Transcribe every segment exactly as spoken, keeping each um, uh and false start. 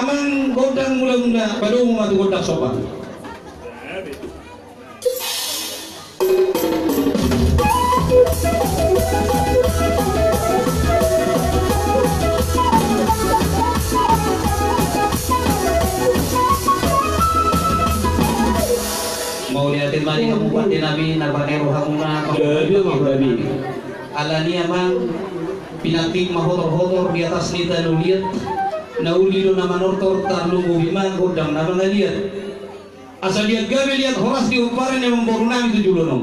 Amang gondang mula-mula, padomu ma tu gondang sopa. Mauliate ma di hamu pande nami na bane rohamuna. Jadi, Bang, jadi. Alani amang, pinantik ma hotor-hotor di atas ni tano liat, na uli do na manortor, tarlumobi ma gondang na mangaliat. Asa liat gabe liat horas di omparan ni amangboru nami tu jolo on.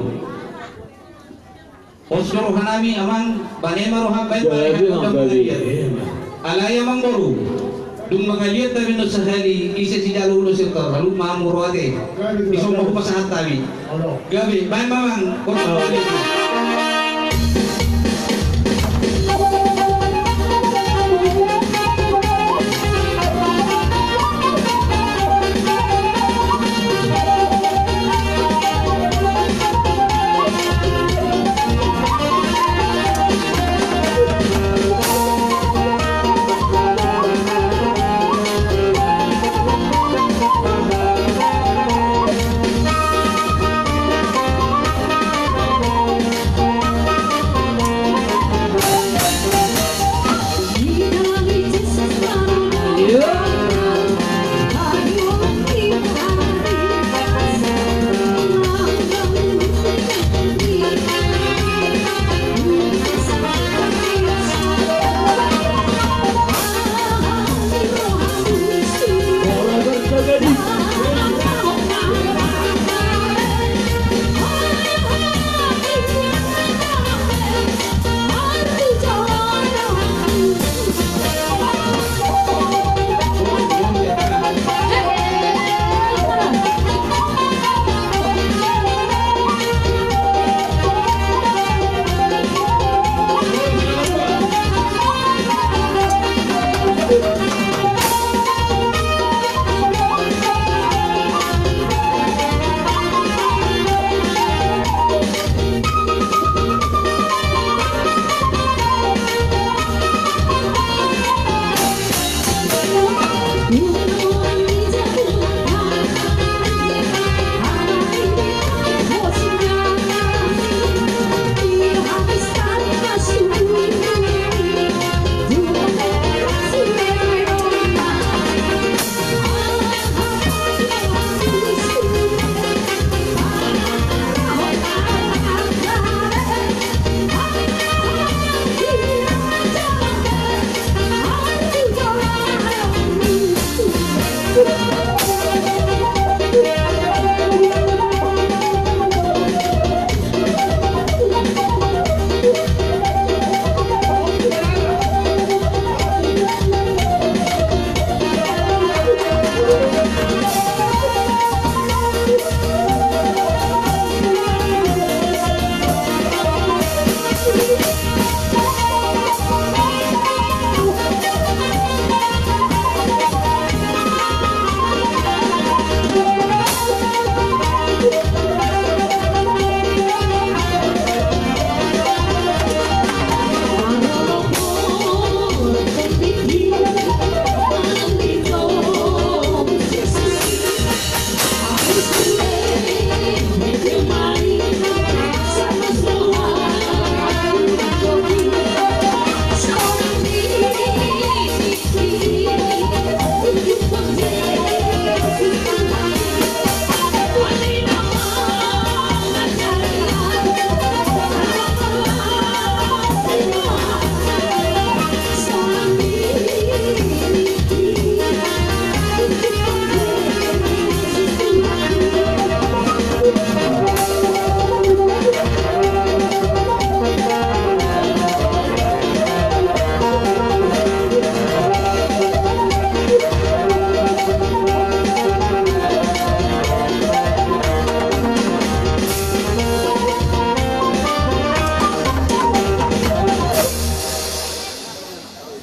Pos do roha nami amang, bane ma roham baen ma gondang mangaliat. Alai amangboru, dung mangaliat hami on sahali, ise sijalo ulos i, tarlumobi ma hamu ro ate. Dison ma hupasahat hami. Gabe, baen ma amang, gondang mangaliat.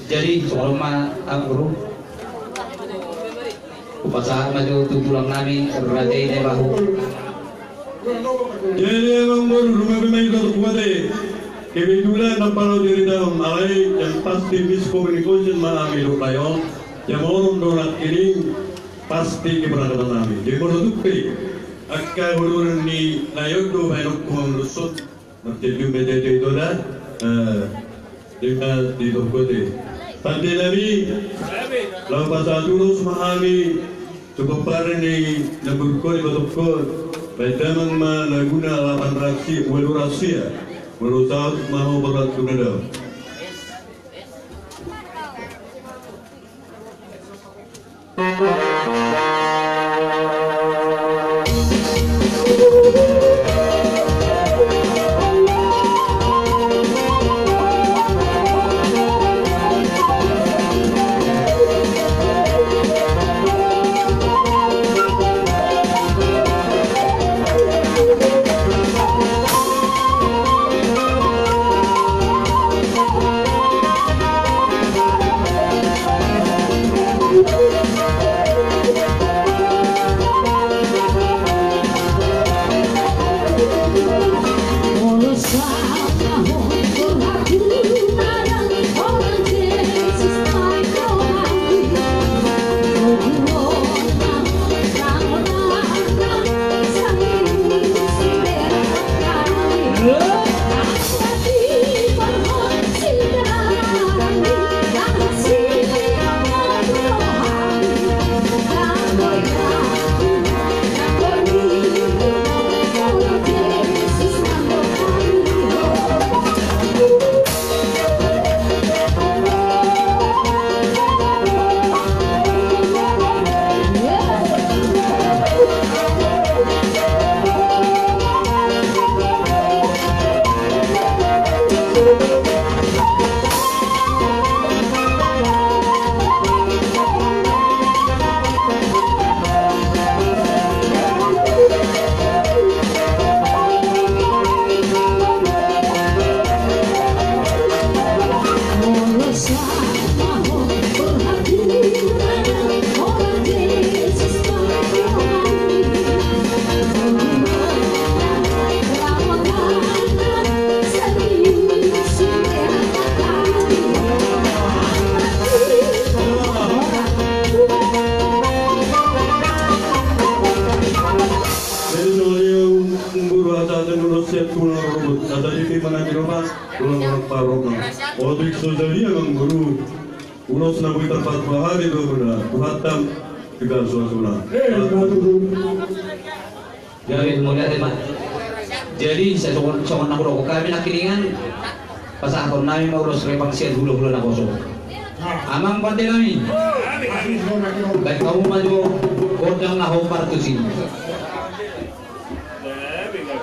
Jadi, songon on ma, amang boru. Hupasahat ma jo tu tulang nami, Raja i Naibaho. Jadi, amang boru, nunga pe ma hita tu huta i. Kebetulan na pala diritahon, alai yang pasti miscommunication ma hami dohot lae on. Jam onom do nangkining pasti di berangkatan nami. Jadi molo tung pe angka huluan ni lae on do baen on tu mangan doson. Martelu metete itu dah. Eh, dengan di toko te. Pande nami, laho pasahat ulos ma hami tu pomparan ni na buruk on, di batokon. Baen damang ma laguna lapan rasia, ualu rasia. Molo saut ma ho berarti na dao. Jadi songon i ma, boru, asa ate ulos sian tulang rorobot, asa disi manang di rumah tulang rorobot parokna. Otik so jadi amang boru, ulos na boi tarpatupa hami do muna, Tuhantam juga suasuna. Jadi mauliate ma. Jadi songon, songon na hudok hami nangkiningan, pasahaton nami ma ulos rempang sian hulahula na poso. Amang pande nami, baen hamu ma jo gondang na hombar tusi.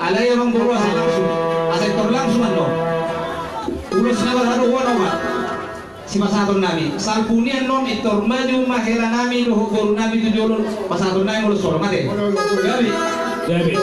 Alai amang boru, asa langsung, asa tor langsung annon. Ulos na marhadomuan on ma sipasahaton nami. Salpu ni annon i tor maju ma hela nami dohot boru nami tu jolo, pasahaton nami ulos holong, ate. Gabe. Gabe.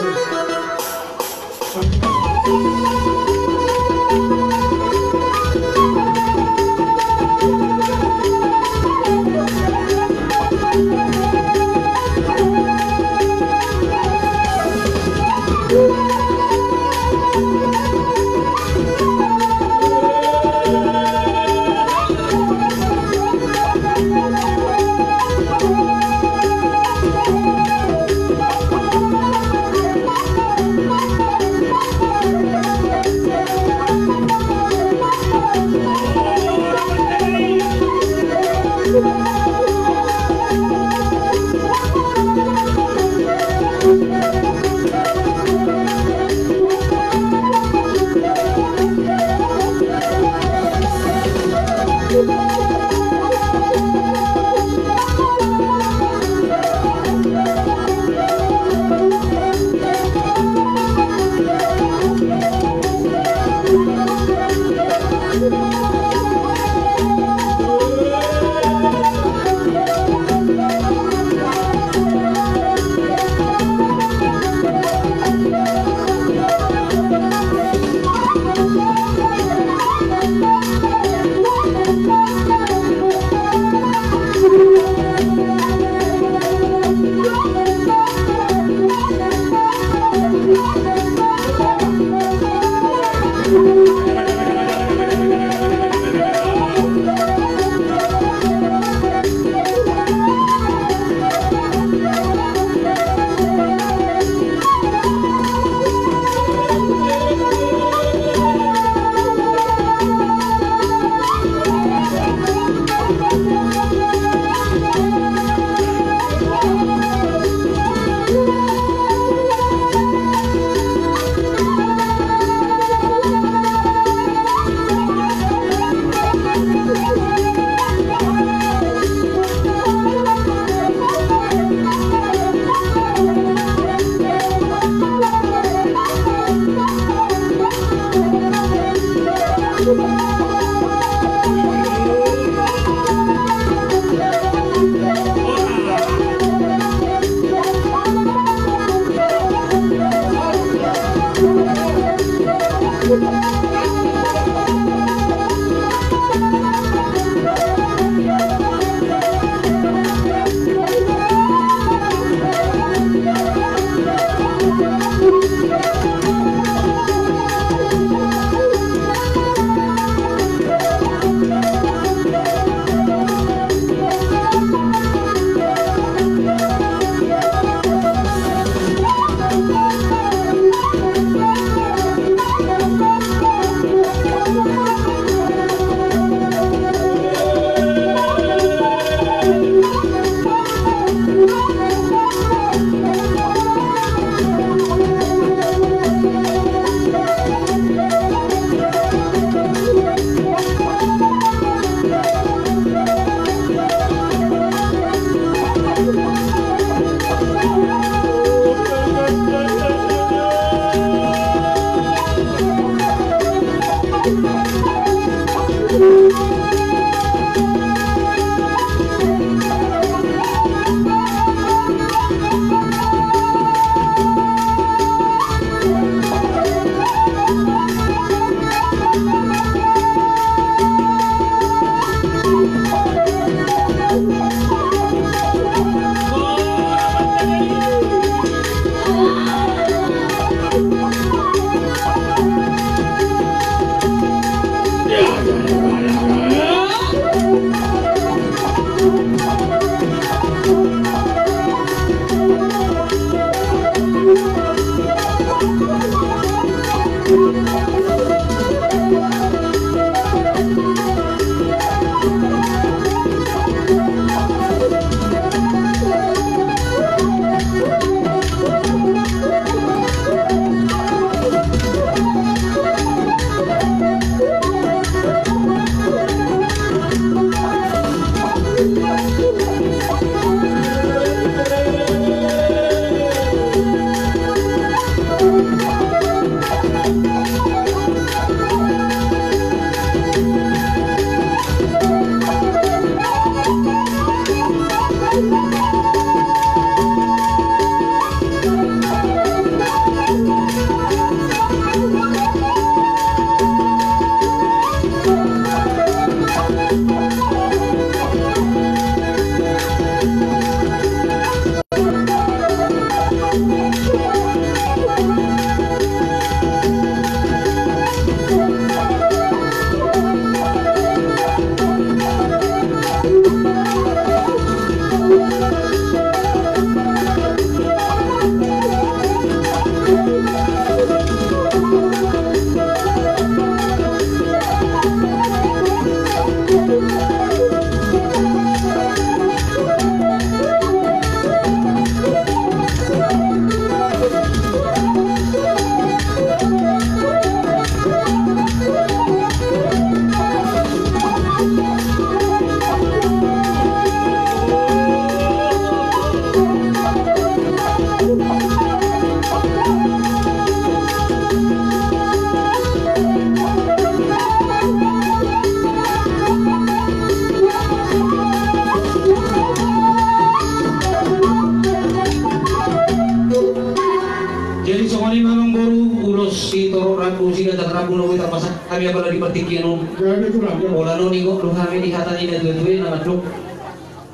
Ia tarrambu na boi tarpasahat hami apala di partingkian on. Jadi tulang, ya. Pola on ingkon do hami di hata ni na tuatua i na mandok: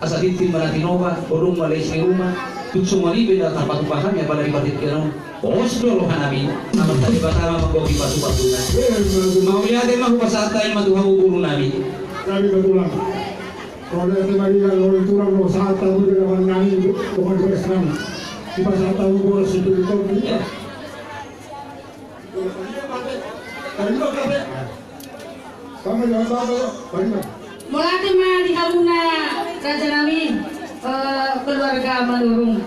Asa tintin ma na tinopa, godang ma les ni ruma. Tung songon i pe na tarpatupa hami apala di partingkian on. Pos do roha nami, Amanta Debata ma manggohi patupatuna. Mauliate ma hupasahat hami ma tu hamu boru nami. Jadi tulang. Mauliate ma di hamu tulang, hupasahat hamu di hamu nami, dongan beres nami. Hupasahat hamu boru si Piliton. Ya. Mauliate ma di hamuna raja nami, eh, keluarga Manurung.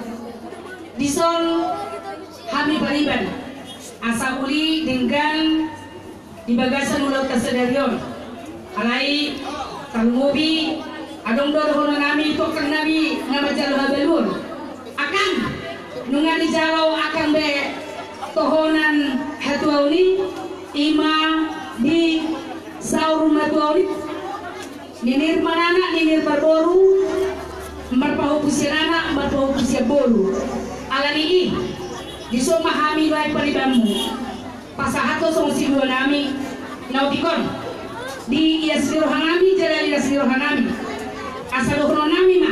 Dison hami pariban asa uli denggan di bagasan ulaonta sadari on. Alai tarlumobi adong do dohonon nami tu angkang nami na manjalo habaluon. Angkang, nunga dijalo angkang be tohonan hatuaon i, i ma di saur matuaon i. Ninir ma anak, ninir ma boru, marpahopu sian anak, marpahopu sian boru. Alani i, dison ma hami lae paribanmu. Pasahat do songon silua nami na otik on. Di ias ni roha nami jala di las ni roha nami. Asa dohonon nami ma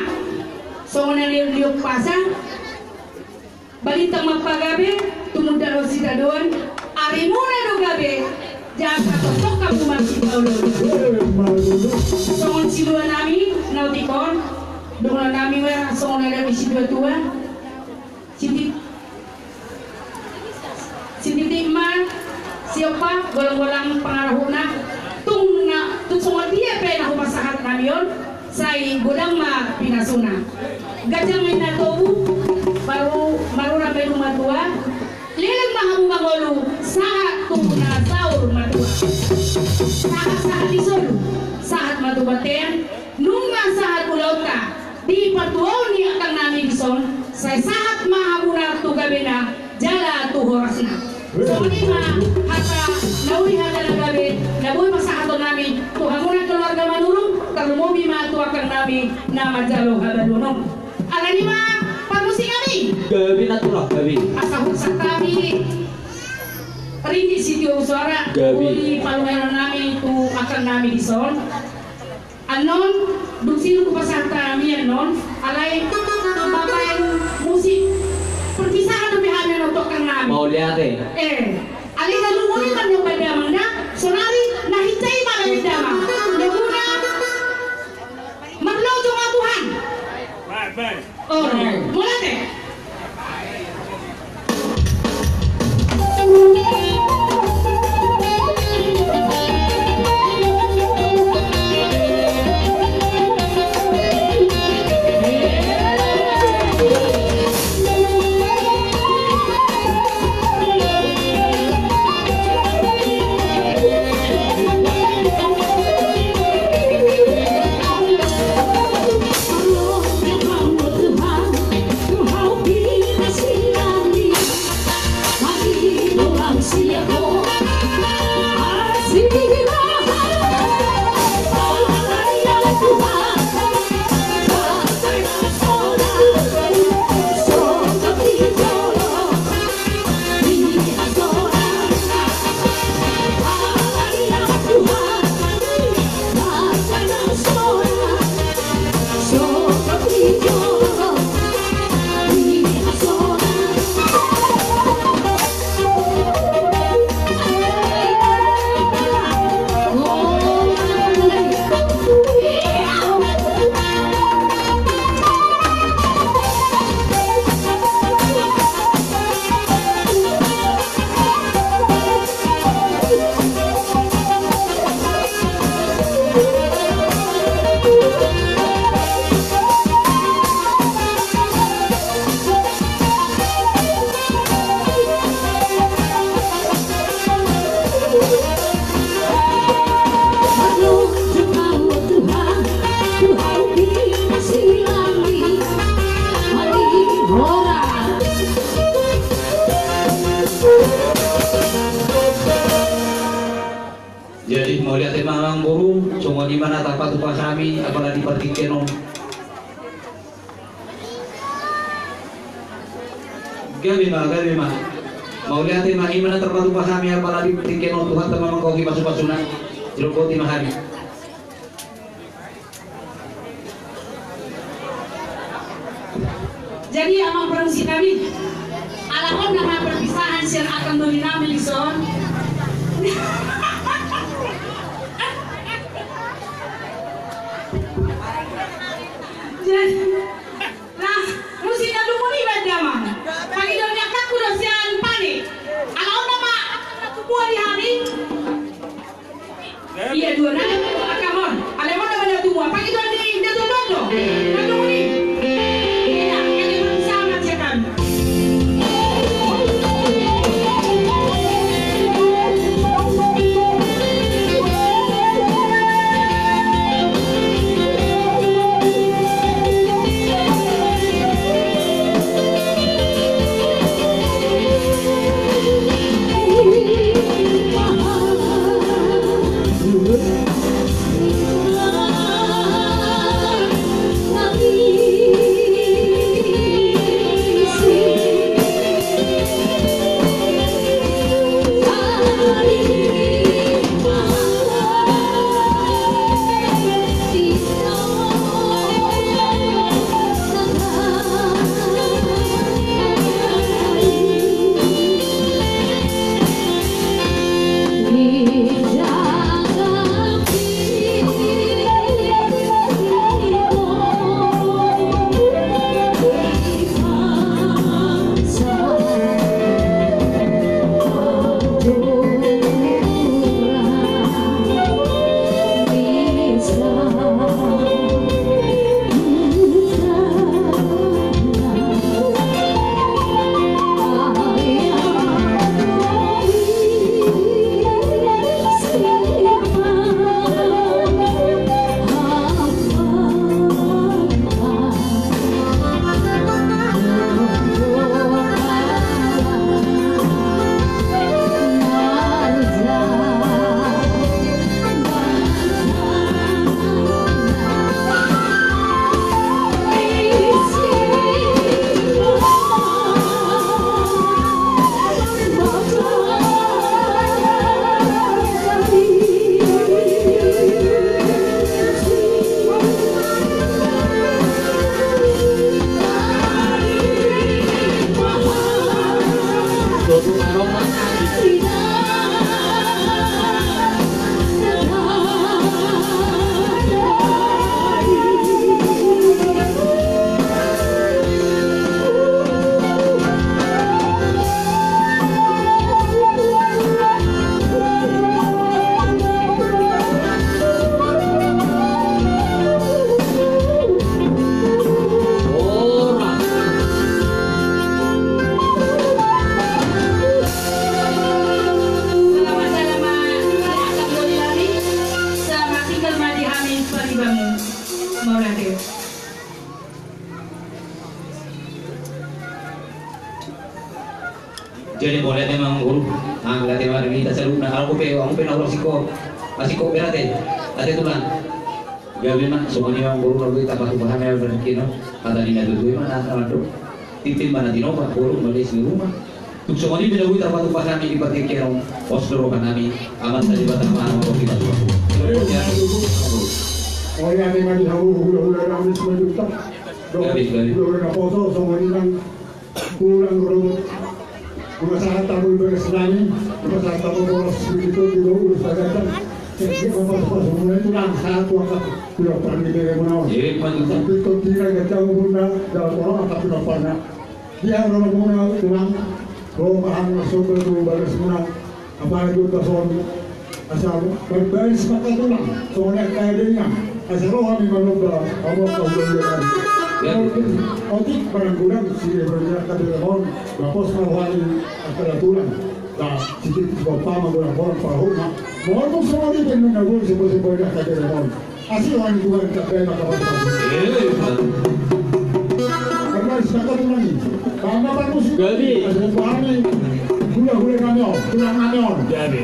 songon na nilehon ni umpasa: Balintang ma pagabe, tumundalhon sitadoan, arimuna do gabe, jala tongtong hamu ma sitadoan. Songon silua nami na otik on, dohonon nami ma songon na nilehon ni situatua. Siti- Sititi ma siompa, golanggolang pangarahutna. Tung na, tung songon dia pe na hupasahat nami on, sai godang ma pinasuna. Ganjang ma i na tobu, baru marura ma i na matua. Leleng ma hamu mangolu sahat tu na saur matua. Sahat, sahat di solu, sahat ma tu bontean. Nunga sahat ulaonta di partuaon ni angkang nami dison, sai sahat ma hamuna tu gabena jala tu horasna. Songon i ma hata na uli, hata na gabe na boi pasahaton nami tu hamuna keluarga Manurung, tarlumobi ma tu angkang nami na manjalo habaluon on. Alani i ma parmusik nami. Gabe na tulang, gabe. Asa hupasahat hami ringgit sitio suara. Gabe. Uli palumenon nami tu angkang nami dison. Annon, dung sidung hupasahat hami annon, alai mambaen musik perpisahan dope hami annon tu angkang nami. Mauliate. Eh, alai na lumobi ma annon ba damang na, sonari na hinsa i ma lae damang. Lomuna marlojo ma Tuhan. Baik, baik. Oh, mauliate. Jadi mauliate ma amang boru, songon i ma na tarpatupa hami apala di partingkian on. Gabe ma, gabe ma. Mauliate ma, ima na tarpatupa hami, apala di tingki on Tuhanta ma manggohi pasupasuna. Diloboti ma hami. Jadi, amang parmusik nami, ala on na perpisahan sian angka doli nami dison. Jadi, nah, musik na lungun i baen damang. Pangidoan ni angkangku do sian Pane. Ala on nama na tubu di hami. Ia dua nai angka on. Ala on nama na tubu. Pangidoan ni dia tubu do. Na lungun i. Ia, ia, ia, sama siakan. Jadi, mauliate ma, Amang Boru. Mauliate ma di hita saluhutna. Au pe, au pe na hurang singkop. Singkop berate. Ate tulang. Gabe ma, songon i ma, Amang Boru, lalu hita patupahan ma berarti, no. Hata ni na tutu i ma na, na mandok. Tintin ma na tinopa, Amang Boru, mauliate ma. Tung songon i ma, lalu hita patupahan ma di partingkian on. Pos do roha nami, Amanta Debata ma, Amang Boru, hita tulang. Mauliate ma di hamu, hulahula nami Simanjuntak. Gabe, gabe. Hulahula Naposo, songon i nang Tulang, ro, hupasahat hamu bagas nami, hupasahat hamu bolas, begitu di do urus tagatan. Jadi, apa, apa, semuanya tulang satu angka tulang parni bere muna on. Iya, betul. Tapi tu tidak ada jauh muna, dalam orang angka tulang parna. Dia orang muna tulang, ro, bahan masuk ke bagas muna. Apalagi utas on, asa baen sipakat tulang, songon i angka edengan, asa ro hami manomba, hamu angka hulahula nami. Otik manang godang, si edengan angka tulang on, lapos ma roha ni angka tulang. Nah, sitik sipompa ma godang on, pahut ma. Mohon tu songon i pe nunga gol, sipo-sipo edengan angka tulang on. Asi wan Tuhan, tak kena kawan-kawan. Eh, Pak. Karena sepakat lagi. Karena bagus. Jadi. Asal pahami. Gula-gula nami on, tulang nami on. Jadi.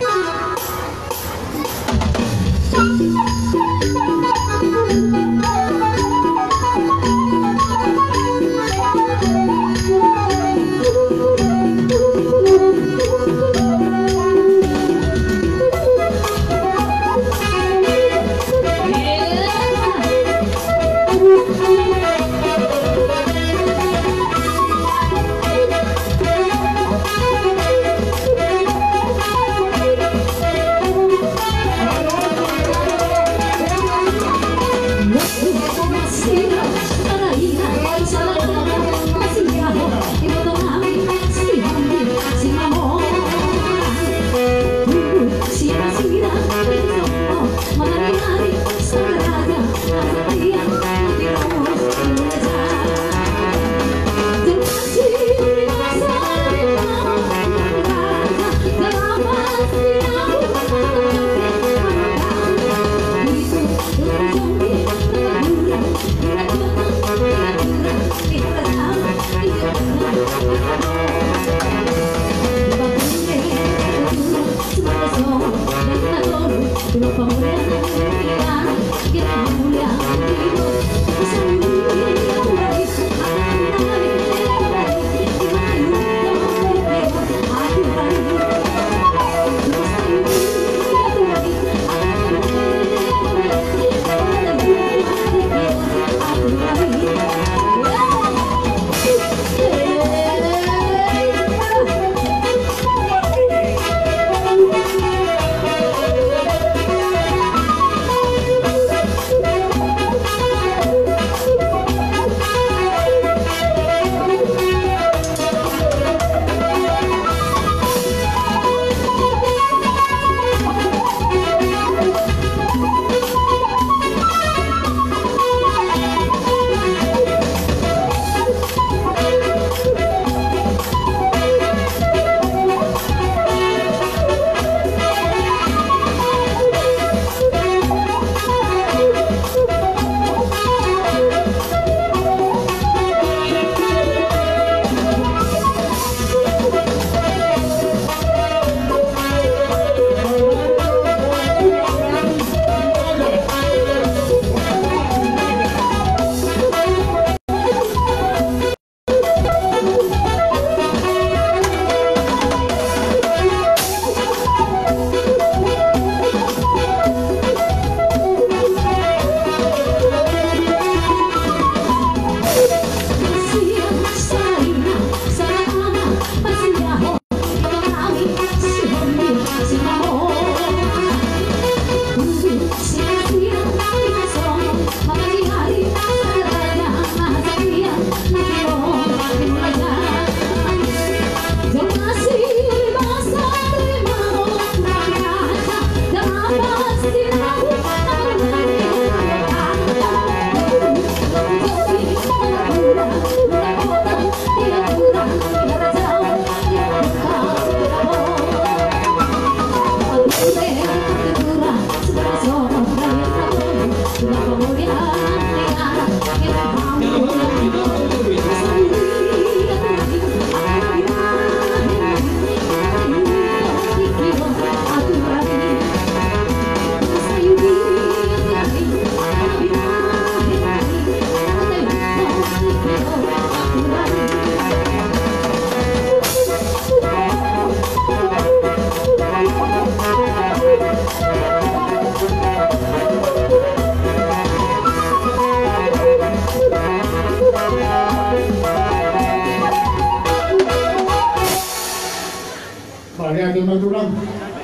Mauliate ma tulang.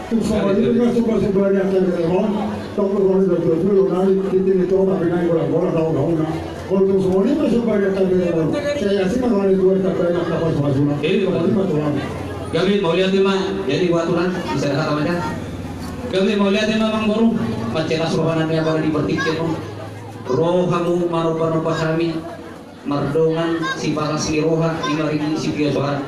Tung songon i ma sumba-sumba ni angka bere on. Tong do songon i do tulang nami, titi ni toba pinai bola-bola tau tau na. Tung songon i ma sumba ni angka bere on. Sai asi ma songon i tulang, tapi enak dapat sama sunat. Songon i ma tulang. Gabe mauliate ma, jadi buat tulang bisa dapat macam. Gabe mauliate ma amangboru, mansai las roha nami apala di partingkian on. Ro hamu manomba-nomba hami. Mardongan siparas ni roha, ima ringgit sitio soara.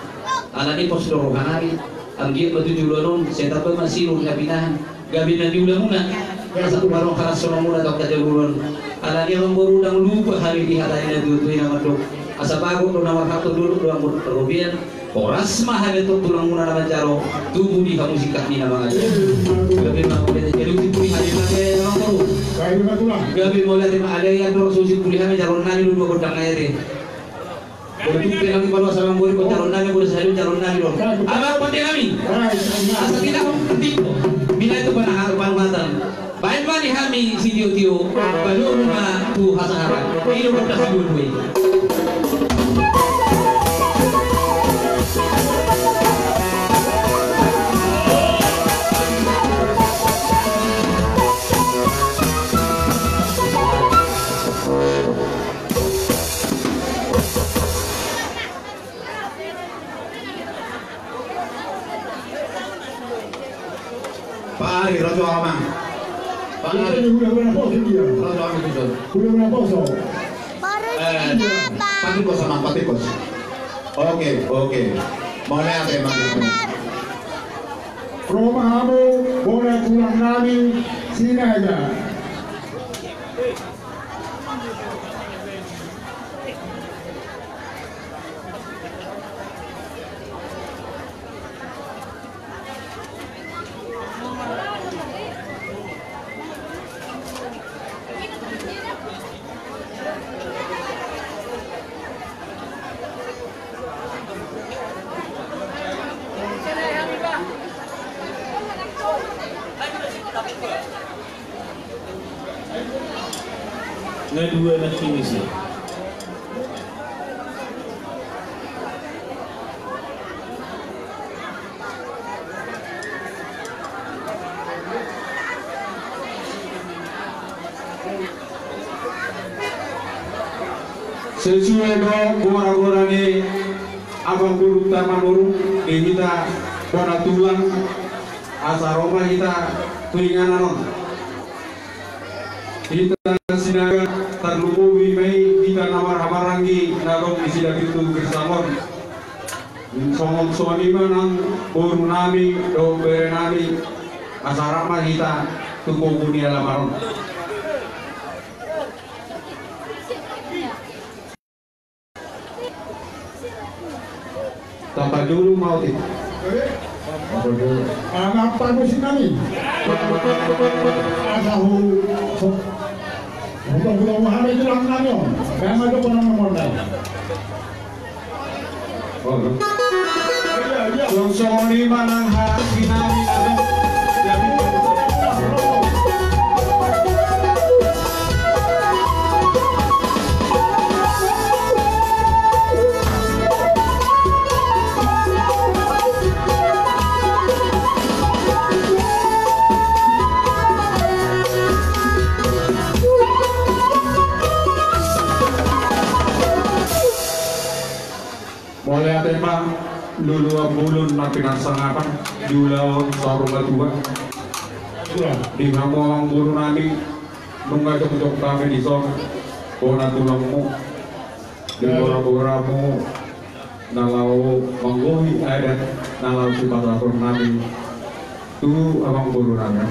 Alani pos do roha nami, anggiat ma tu joloan on sai tamba ma silur na pinahan, gabe na niulamuna. Asa marong halas songon muna tong hajolon. Alani amangboru, ndang lupa hami di hata ni na tuatua i na mandok: Asa bagot do na marhata, dolok do anggo na robean. Horas ma hami tu tulangmuna na manjalo, tubu di hamu singkat ni na mangajar. Gabe ma mauliate, jadi tubu di hami mauliate ma amangboru. Gabe mauliate ma, alai andor so tubu di hami calon nami do dua gondang ae. Bole tubu di hami paloas amangboru, calon nami, bole sahali calon nami do. Amang pande nami. Asa tidak penting. Bila itu pernah panuhatan. Baen ma di hami sitiotio, padomu ma tu hasaharan. I do gondang siduadua i. Pak Ari, rojo amang. Pak Ari. Ini udah, udah poso dia. Rojo amang tutu. Udah, udah poso. Eh, patikos amang, patikos. Oke, oke. Mauliate ma. Ro ma hamu bona tulang nami Sinaga. Na dua na tinggi sih. Sesuai do gora-gora ni amangborunta Manurung di hita bona tulang, asa ro ma hita tu inganan on. Hita Sinaga, tarlumobi ma i hita na marhahamaranggi na adong di Sidapitu Girsang on. Songon, songon i ma nang boru nami dohot bere nami, asa rap ma hita tu pogu ni alaman on. Tamba dulu mau ti. Tamba dulu. Anak panusi nami. Asa hu, hu, hu, hu, hu, hami tulang nami on. Kaya ma joko nang mondai. Songon songon i ma nang harapi nami na. Mauliate ma, luluan bulun na pinarsangapan di ulaon saur matua. Di hamu amangboru nami, nunga jongjong hami dison, bona tulangmu, di boraboramu, na laho manggohi adat, na laho sipatahon nami tu amangboru nami.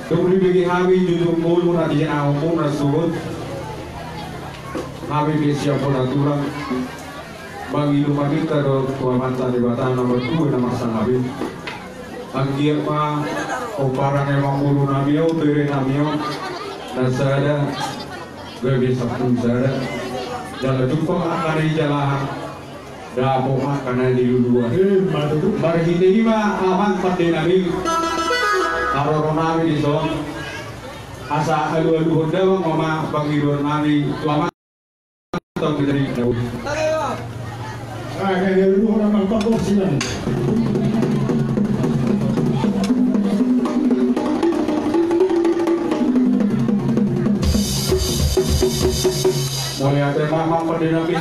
Dung dibege hami jujung ngolu na jinahonmuna suhut, hami pe sian bona tulang mangido maminta do tu Amanta Debata na martua na marsangap i. Anggiat ma pomparan ni amangboru nami on, bere nami on, na sada gabe sampulu sada. Jala jumpang angka na nijalahan, dapot angka na niluluan. Marhite i ma amang pande nami, haroro nami dison, asa alualuhon damang ma pangidoan nami tu amang. Mauliate ma amang pande nami.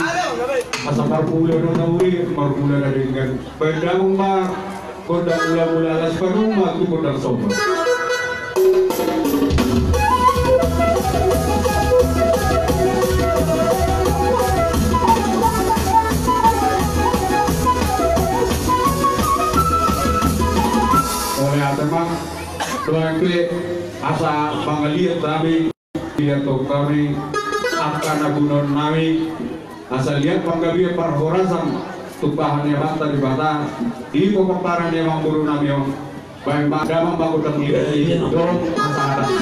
Asa marmula do na uli, marmula na denggan. Baen damang ma gondang mulamula, laos padomu ma tu gondang somba. Mauliate ma. Dohot pe asa mangaliat hami. Diantong hami angka na gunon nami, asa liat panggabean parhorasan tumpahan ni Amanta Debata di pomparan ni amangboru nami on. Baen ma damang ma gondang ni i, dorong pasahaton.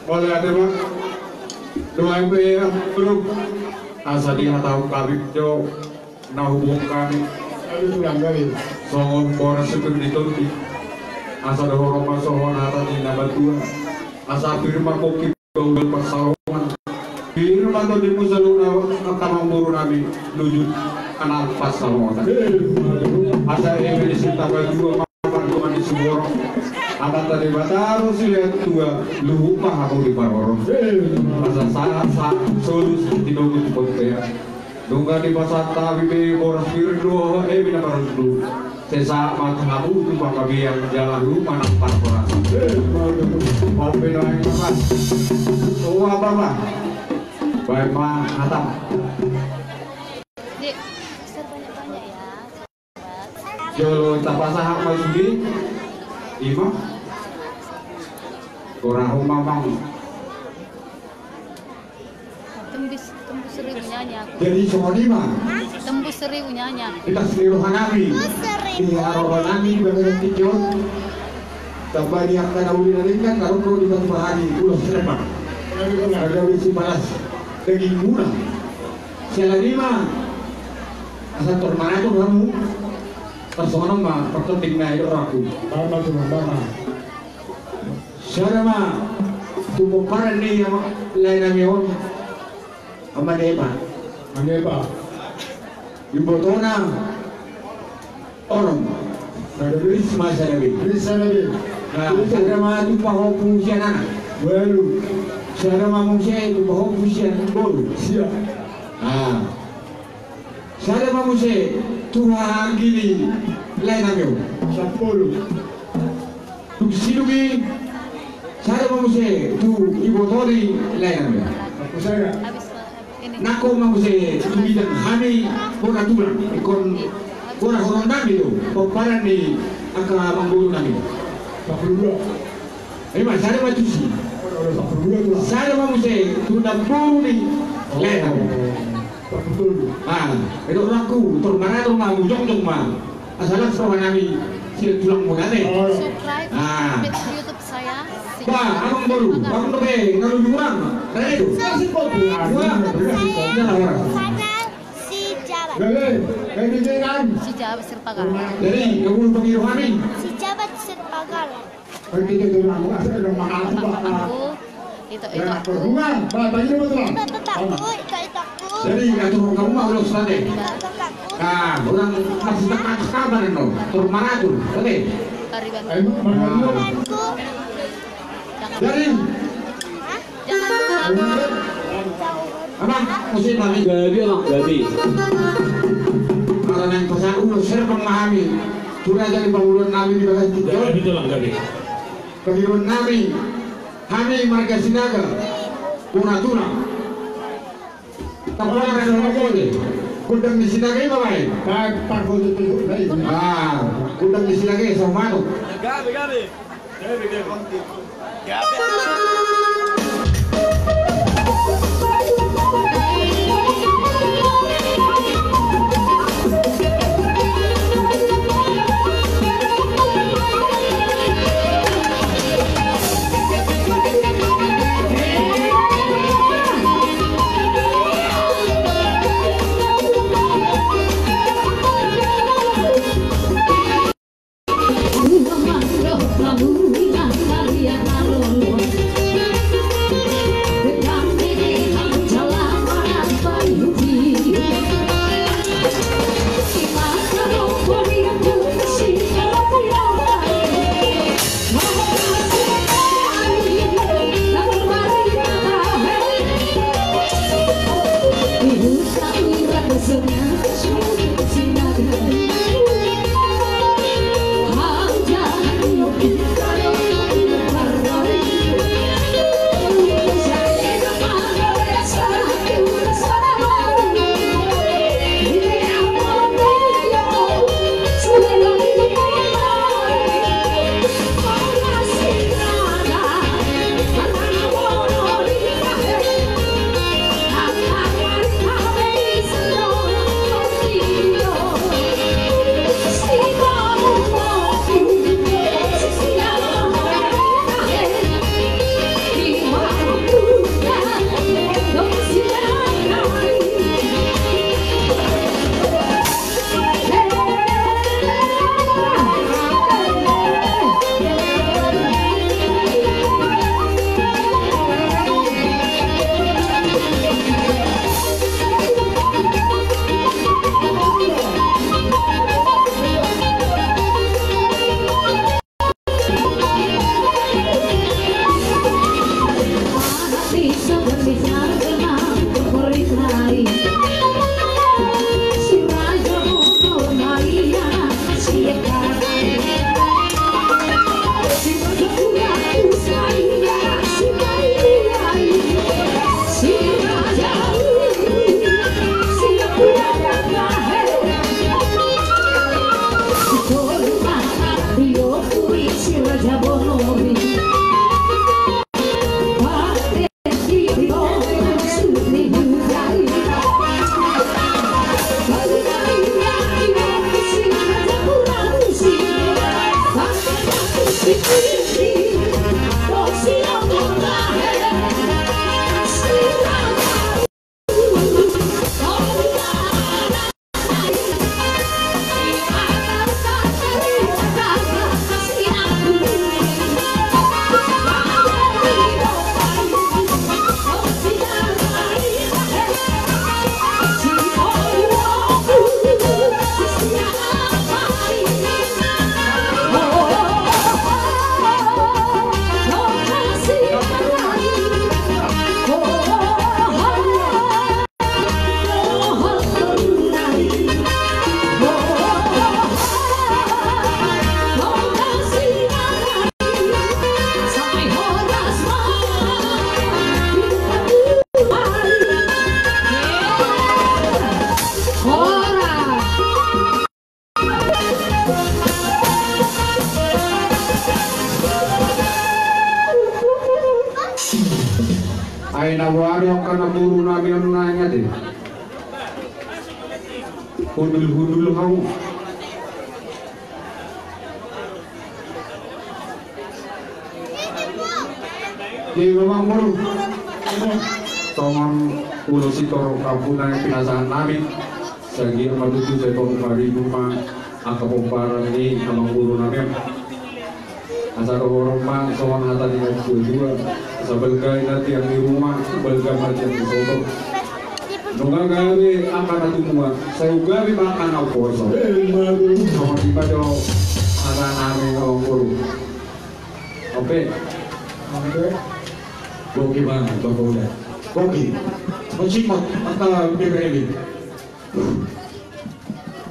Mauliate ma. Dohot pe amang boru, asa dihatahon hami jo na huboan hami songon boras sipir ni tondi. Asa dohonon ma songon hata ni na matua, asa pir ma pongki, ulaon pansalongan. Pir ma tondimu saluhutna, angka amang boru nami, nuju nang pansalongan. Asa eme ni Sinta Batua ma pandohan ni siborok, Amanta Debata do silehon tua, luhut ma hamu di parorot. Asa sahat sahat solu sitinogu tu bontean. Nunga dipasahat hami be boras pir dohot eme na marundu. Sai sahat ma hamu tu panggabean jala luhut ma nang parhorasan. Ope dohot eme. O apa ma? Baen ma hatam. Dek, bisa banyak-banyak ya. Jolo tapasahat ma sude. Ima. Gorahon ma amang. Tembus, tembus seribu nyanyi aku. Jadi songon i ma. Tembus seribu nyanyi aku. Di bagasan ni roha nami. Di roha nami, di bagasan tingki on. Tamba ni angka na uli na denggan na ro di batu bahari ulos Rembang. Ada bisi palas daging muna. Siala ni ma asa tor maratur hamu. Parsongon ma partonding na i do raku. Bama tu bama. Sada ma tu pomparan ni ama lae nami on. Ama Neba. Ama Neba. Ibotona. Onom. Sada be. Risma sada be. Risma sada be. Nah, sada ma tu pahompu sian anak. Ualu. Sada ma muse tu pahompu sian boru. Sia. Ah. Sada ma muse tu haha anggi ni lae nami on. Sampulu. Dung sidung i sada ma muse tu iboto ni lae nami on. Sampulu sada. Nangkok ma muse tu bidang hami bona tulang, ingkon bona horon nami do pomparan ni angka amangboru nami. Sampulu dua. Ima sada ma tusi. Sampulu dua tulang. Sada ma muse tu namboru ni lae nami on. Sampulu tolu. Ah, i do raku, tor maratur ma, hamu jongjong ma. Asa las roha nami sian tulang muna i. Subscribe YouTube saya. Bah, amangboru, amang dope na luju hurang. Rade do. Kasih kopi. Wah, kasih kopi. Channel si Jabat. Lele, kayak gini kan. Si Jabat Sirpagal. Jadi, kamu lupa ngirim kami. Si Jabat Sirpagal. Kayak gini kan, aku asal udah makan aku, Pak. Ito, ito. Jadi, atur hamu ma ulos tadi. Nah, orang masih tekan sekarang no. Tor maratur, oke. Jadi, Amang, musik nami. Gabe, Amang, gabe. Ala naeng pasahat ulos Rembang ma hami tu raja ni panguluan nami di bagas tingki on. Gabe, Tulang, gabe. Pangidoan nami, hami marga Sinaga, bona tulang. Tapola rasa na bole. Gondang ni Sinaga i ma baen. Ah, gondang ni Sinaga i, saumano. Gabe, gabe. Ai na boha do angka na boru nami on na ingot i. Hundul-hundul hamu. Jadi memang boru. Tongon ulos i torop kampung na pinasahat nami. Sagia ma tutu sai tolu paribu ma angka pomparan ni amang boru nami on. Asa dohonon ma songon hata ni natuatua, asa balga inna tiang ni ruma, balga ma tiang ni sopo. Nunga gabe angka na tumua, sai gabe ma angka na umposo. Songon i ma jo hata nami amang boru. Oke. Oke. Goki bang, bang uda. Goki. Simot, simot angka bebere.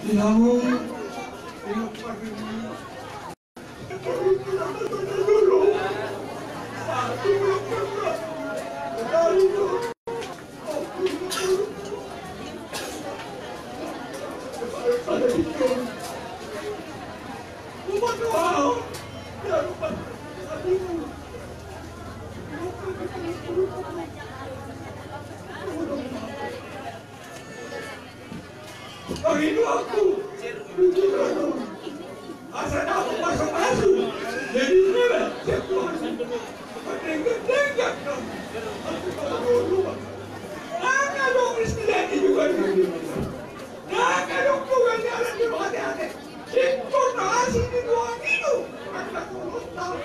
Iya, Bu. Pangidoanku, asa dapot pasu-pasu. Jadi, memang, siap Tuhan. Denggan-denggan kau. Aku tahu dulu, Pak. Nang adong istilah ini juga di sini. Nang adong juga jalan di hati-hati. Singkop na asing di tuan itu. Angka kolot tahu.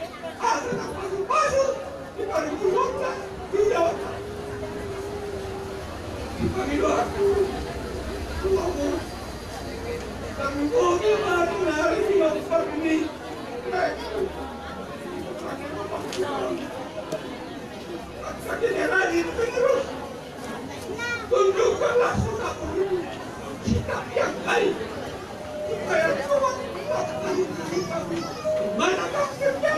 Asa na pasu-pasu. Di pari kolot na. Di dalam. Di pari kolot. Tuamu. Kami mau gimana hari ini, Pak Bupati? Tunjukkanlah sikap yang baik. Supaya semua mana kau kerja,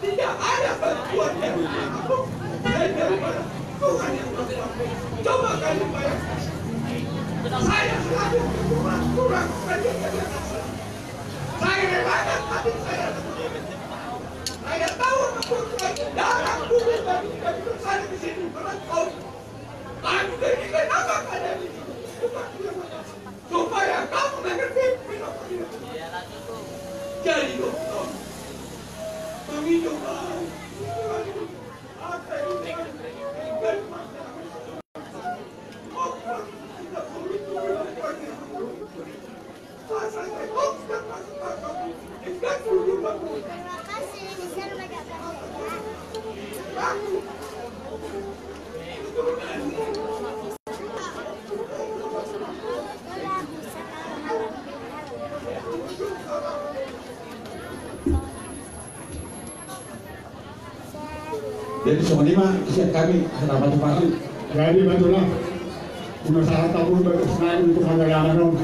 tidak ada bantuan dari mana pun selain daripada Tuhan yang berkuasa. Coba kalian bayangkan. Saya selaku ketua kurang kerja kerja kasar. Saya rela, tapi saya, saya tahu betul darah tubuh kami, kami bersama di sini merantau. Kami berikan nama pada diri. Bukan dia, supaya kamu mengerti. Jadi, dokter, kami coba. Jadi songon i ma sian hami, hata pasu-pasu. Jadi betul lah. Guna sahat tapul bagus naik untuk hagalangan on.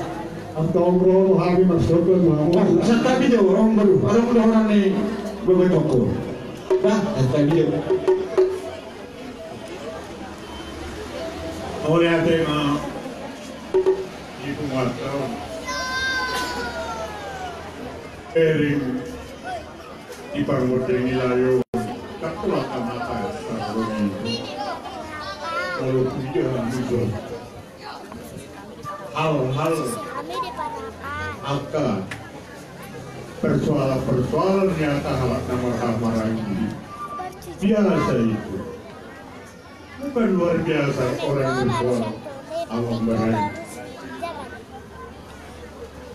Antong ro hami maksudkan mau. Santabi jo orang baru. Ada mudah orang ni berbetoko. Dah, santabi jo. Oleh ate ma. Ibu mata. Ering. Di parmorde ni layo, kakulak amata saroni. Walau puja musuh. Hal-hal angka persoalan-persoalan ni angka halak na marhahamaranggi. Biasa itu. Bukan luar biasa orang bersuara awam barai.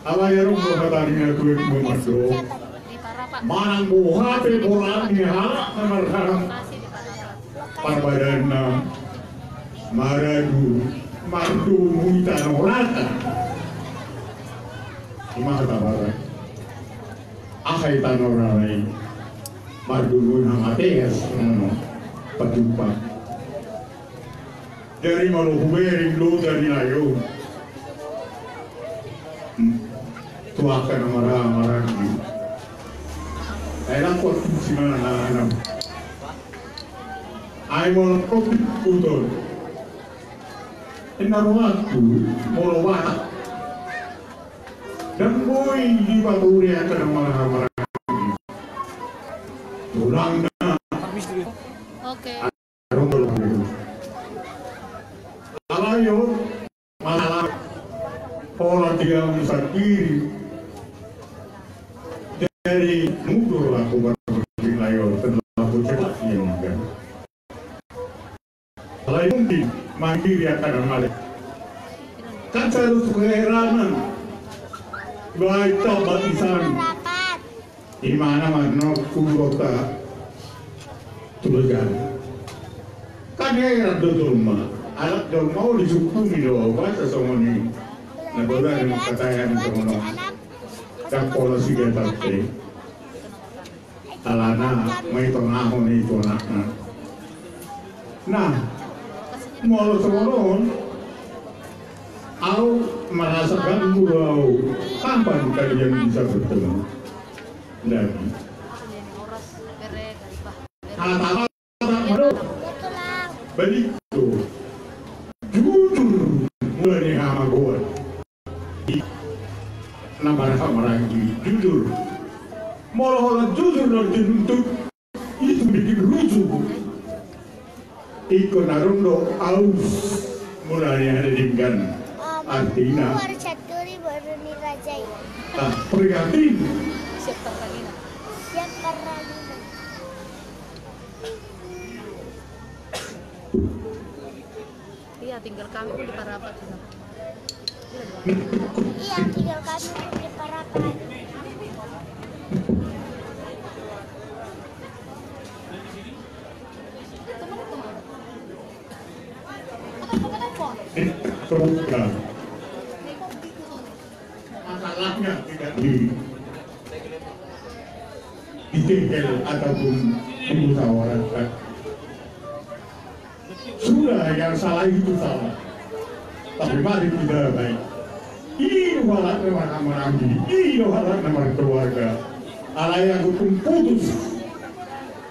Alai adong do hata ni na tuek mandok. Manang boha pe pola ni halak na marharam. Parbadanna maradu mardomu i tano rata. Ima hata barai. Aha i tano rata i. Mardomu i hamatean. Patupa. Jadi molo hubereng do jadi layo. Hmm. Tu angka na marhahamaranggi. Ai langkot si mana na anam. Ai molo kopi kuton. Ena rohangku molo Batak. Dang boi di pature angka na marhahamaranggi. Tulang na. Oke. dia sandiri. Jadi mundur aku baru di layar, terlalu cepat dia meninggal. Alai mungkin mandiri akan amal. Kan satu keheranan. Baik tobat insan. Di mana mana kuburota tulegan. Kan heran do jolma. Alak jolma o disukumi do bahasa songon i. Na bola ni katayan songon i. Dang pola siga tape. Alana ma i tongahon i tu anakna. Nah, molo songon on, au merasa ganggu au. Kapan kalian bisa bertemu lagi? Kata-kata baru. Balik tu jujur mula ni hamagoan. Na marhaha maranggi jujur. Molo holan jujur na dituntut, itu bikin rusuh. Ingkon adong do aus mula ni hamagoan. Artina. Baru satu ribu baru ni raja i. Ah, prihatin. Siap perang ini. Siap perang ini. Iya, tinggal kami pun di Parapat, Cina. Iya, tinggal kami pun di Parapat. Eh, terbuka. Masalahnya tidak di, ditegel ataupun dimusyawarahkan. Sudah, yang salah itu salah. Tapi mari kita baik. Ini do halak na marhaha maranggi, ini do halak na markeluarga. Alai aku pun putus.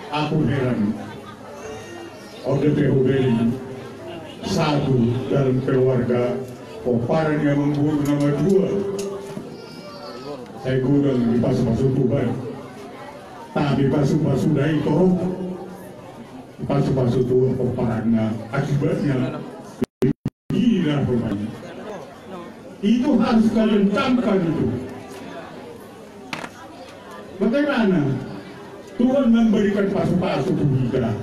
Aku heran. Ode pe hubeli satu dalam keluarga, pomparan ni amangboru na madua. Sai godang dipasupasu Tuhan. Tapi pasupasu na i torop. Pasupasu Tuhan pomparanna, akibatnya gila rupanya. Itu harus kalian camkan itu. Bagaimana Tuhan memberikan pasupasu ke kita,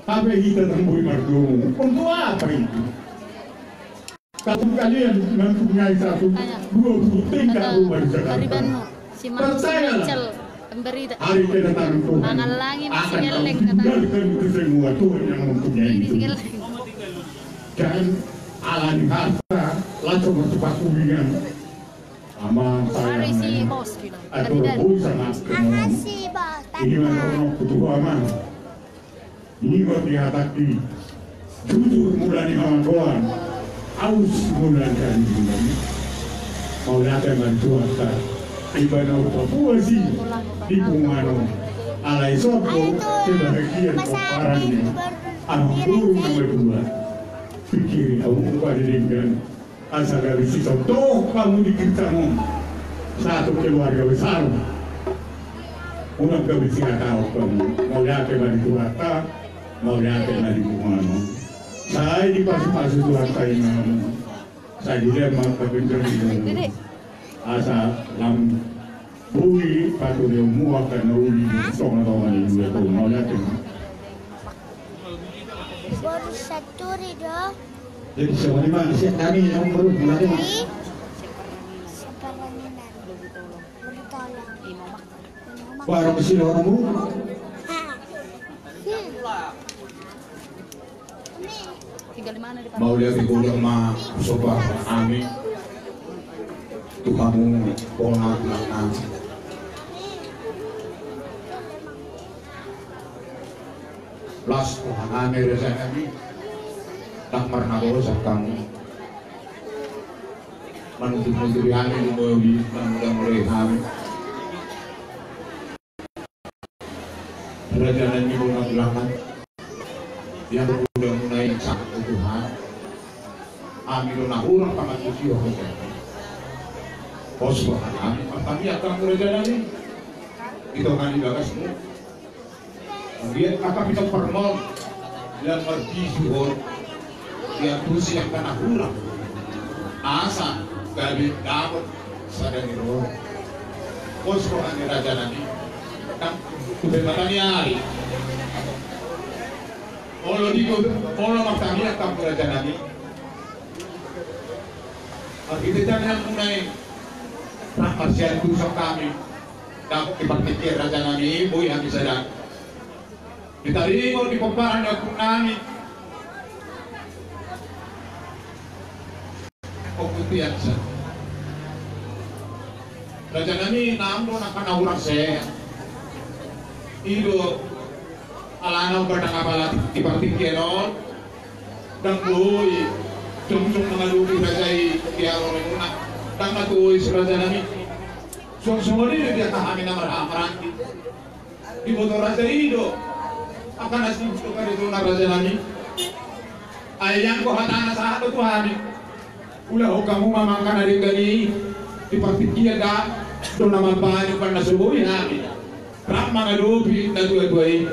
tapi kita tambui mardomu? Untuk apa itu? Kalau kalian mempunyai satu, dua puluh tingkat rumah di Jakarta, percayalah, hari kedatangan Tuhan akan kau tinggalkan itu semua. Tuhan yang mempunyai itu. Jangan alani harta, langsung masuk pakulingan. Amang sayang, atur bui sama. Ini mana orang butuh amang. Ingot di hatangki, jujur mula ni hamagoan, aus mula ni hamagoan. Mauliate ma di Tuhanta, ibana upa puasi di punguan on. Alai sopo sebahagian pomparan ni amangboru na madua. Pikiri au upa di denggan. Asa gabe sicontoh hamu di Kristen on. Satu keluarga besar. Unang gabe sihataon hamu. Mauliate ma di Tuhanta, mauliate ma di punguan on. Sai dipasupasu Tuhanta i ma hamu. Sai dilema angka pinggir i ma hamu. Asa lam boi patureonmu angka na uli di tongatonga ni luat on. Mauliate ma. Boru Santuri do. Jadi songon i ma sian hami na umur mulai ma. Separanginan. Boru Tolong. Boru Tolong. Baru ke sini orangmu. Mauliate godang ma somba hami tu hamu bona tulang nami. Las roha nami, raja nami, ndang marnabosa hamu. Manuturi-nuturi hami, lumobi, manudamure hami. Raja nami bona tulang nami. Ia mudamuna i sangat tu Tuhan. Hami do na hurang pangantusion. Pos roha nami, martangiang hamu raja nami. Ito nami bagasmu. Dia angka pinompar on, dia marbisuhon, dia tusi angka na hurang. Asa gabe dapot sada ni roha. Pos roha ni raja nami. Kan tu pe mata ni ari. Olo di ko, olo martamiang hamu raja nami. Marhite tangiangmuna i, rap marsiantusan hami. Dapot di partingkian raja nami, boi hami sada. Di taringot di pomparan ni ompung nami. Ompung Piansa. Raja nami, naung do na hurang sehat. I do alana umbahen apala di partingkian on. Ndang boi jongjong mangadopi raja i di haroromuna. Ndang na tuis raja nami. Suang songon i do di angka hami na marhaha maranggi. Diboto raja i do angka na sihut do karetona raja nami. Ai anggo hatana sahat do tu hami. Ulahon hamu ma angka na denggan i di partingkian da do na mambahen umbahen na so boi hami rap mangadopi na tuatua i.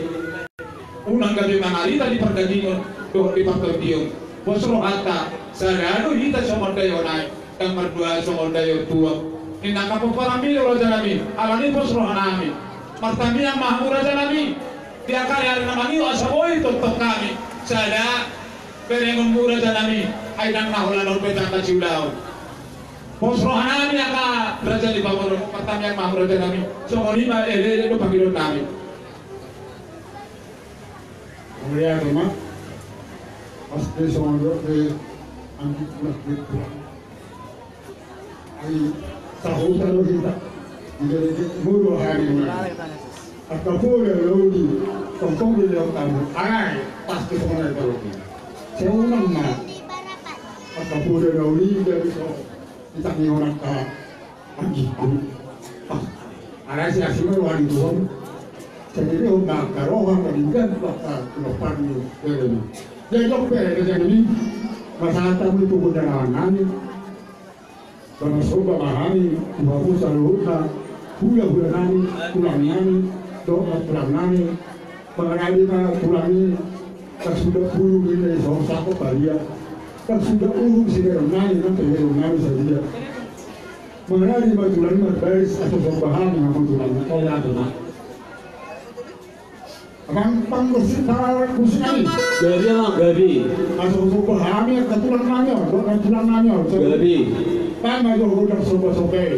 Unang gabe mangarita di pardagingon dohot di partondion. Pos rohanta sada do hita songon daion aek. Ndang mardua songon daion tuak. Ninna angka pomparanmi do raja nami, alani pos roha nami. Martamiang ma hamu raja nami. Di angka ari na mangihut asa boi tongtong hami sada berengonmu raja nami. Ai ndang na holan on be tangkas siulaon. Pos roha nami angka raja ni pamoruon, martamiang ma hamu raja nami. Songon i ma eleele do pangidoan nami. Mauliate ma. Pasti songon dok de anggi pulang. Ai sahuta do hita. Jadi mulu hari ini. Angka poda na uli tongtong di lewat tamu. Ai pasti songon i. Seunang ma. Angka poda na uli dari so. Hita ni orang ka. Anggiku. Alai siasi ma roha ni Tuhan. Jadi dia undang angka roha, angka denggan, angka tinompar ni Jeremy. Jadi dok pe raja nami. Masalah tamu itu gondang awan nami. Bana somba ma hami tu hamu saluhutna. Hulahula nami, tulang nami, dohot tulang nami. Mangaradi ma tulang i. Ndang suda pulung i na i songon sangkop badia. Ndang suda uhum siberonnami nang peberonnami sadia. Mangaradi ma tulang i marbaris asa somba hami hamu tulang i. Mauliate ma. Amang panggusi, panggusi nami. Gabe amang, gabe. Asa somba hami angka tulang nami on, dohot tulang nami on. Gabe. Pang ma jo gondang somba-somba i.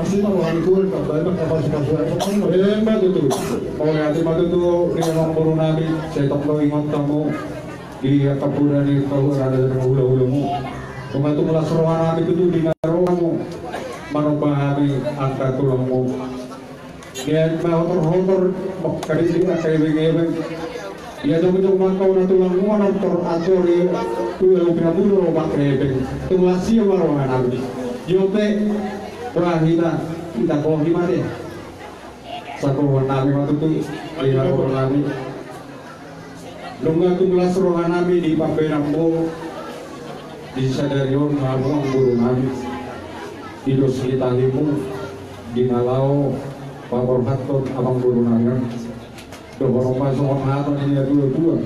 Asi ma roha ni Tuhan, baen ma kapasupasu. Emma tutu. Mauliate ma tutu di amangboru nami, sai tong do ingot hamu di angka poda ni kaluarga dan hulahulamu. Nunga tung las roha nami tutu di na ro hamu manomba hami angka tulangmu. Ia ma hotor-hotor, mangkadikdik angka ebeng-ebeng. Ia jongjong ma angka ona tulangmu manortor ator i, tu ia ubi hamu do mangkebeng. Tung las ia ma roha nami. Ia pe, roha hita, hita bohi ma dei. Sabohon nami ma tutu, di haroron nami. Nunga tung las roha nami di pambaenanmu di sadari on, hamu amangboru nami, di dos ni tahimu di na laho paborhathon amangboru nami on. Dohonon ma songon hata ni na tua-tua: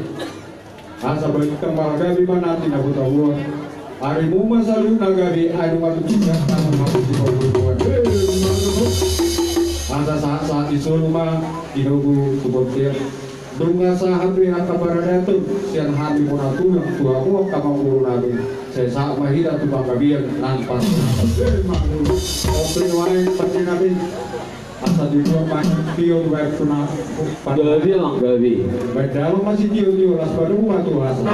Asa balintang ma na gabe, manat ni na butabuan. Arimu ma saluhutna gabe, ai nunga tung singkat hamu ma di pabutuan. Asa sahat-sahat ni solu ma di nogu tu bontean. Nunga sahat be angka paradaton sian hami bona tulang tu hamu angka amangboru nami. Sai sahat ma hita tu panggabean nang pas. Oke, nuaeng pande nami. Asa di dua main tio tu air tuna. Gabe, Amang, gabe. Baen damang ma sitio-tio, las padomu ma tu asa.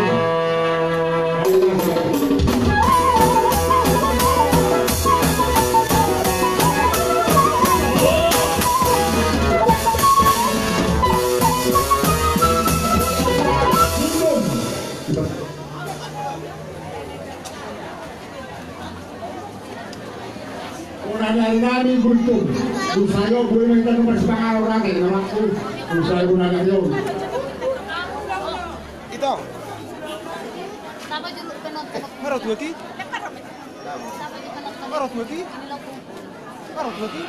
Bona ni ari nami, Guntur. Dung sae on boi ma hita tu parsipanganon, rate na mangku. Dung sae bona ni ari on. Ito. Maro tuaki. Maro tuaki. Maro tuaki.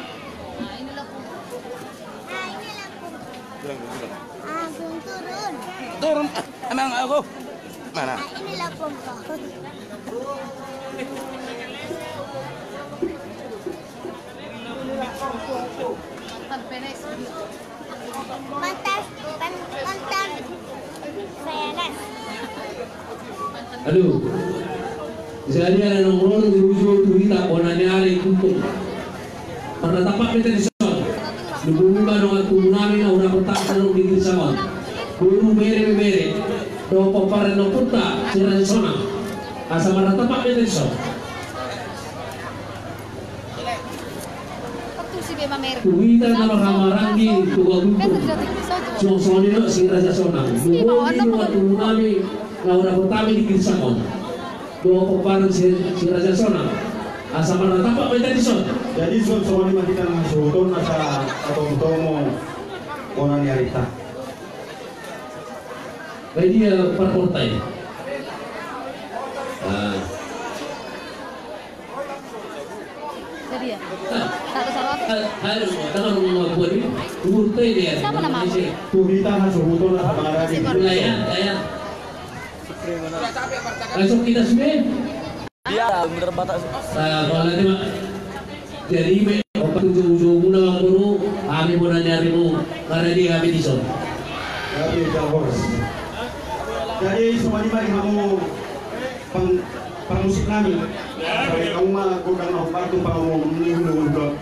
Bilang, bilang. Ah, turun. Turun. Ah, emang aku. Mana? Ah, ini laptop. Pantas, pan-, pantas. Saya las. Aduh. Jadi, ala nongkrong di ujung tu hita, bona ni ari Guntur. Marnatampak ma hita dison. Lumobi ma dongan tubu nami na hurang hurang tangkas adong di Girsang on. Boru, bere, ibebere. Dohot pomparan ni ompunta si Raja Sonang. Asa marnatampak ma hita dison. Tu hita na marhahamaranggi tu Guntur. Songon i do si Raja Sonang. Lumobi dongan tubu nami na hurang hurang tangkas di Girsang on. Dohot pomparan si, si Raja Sonang. Asa marnatampak ma hita dison. Jadi, songon i ma hita na hasuhuton asa tatomu-tomu bona ni arita. Baen dia parportai. Ah. Jadi ya? Ah. Tak ada salah. Hal-, hal-, tangan rumah buat ini, umur teh dia. Siapa nama? Tu hita na hasuhuton asa maradi. Layan, layan. Langsung kita sudah. Iya, bener batak. Ah, mauliate ma. Jadi, me, opat tujuh ujung muna, amangboru, hami bona ni arimu, maradi hami dison. Jadi, songon i ma di hamu pang-, pangmusik nami. Jadi, hamu ma gondang na hombar tu pangumum ni ulu-ulu.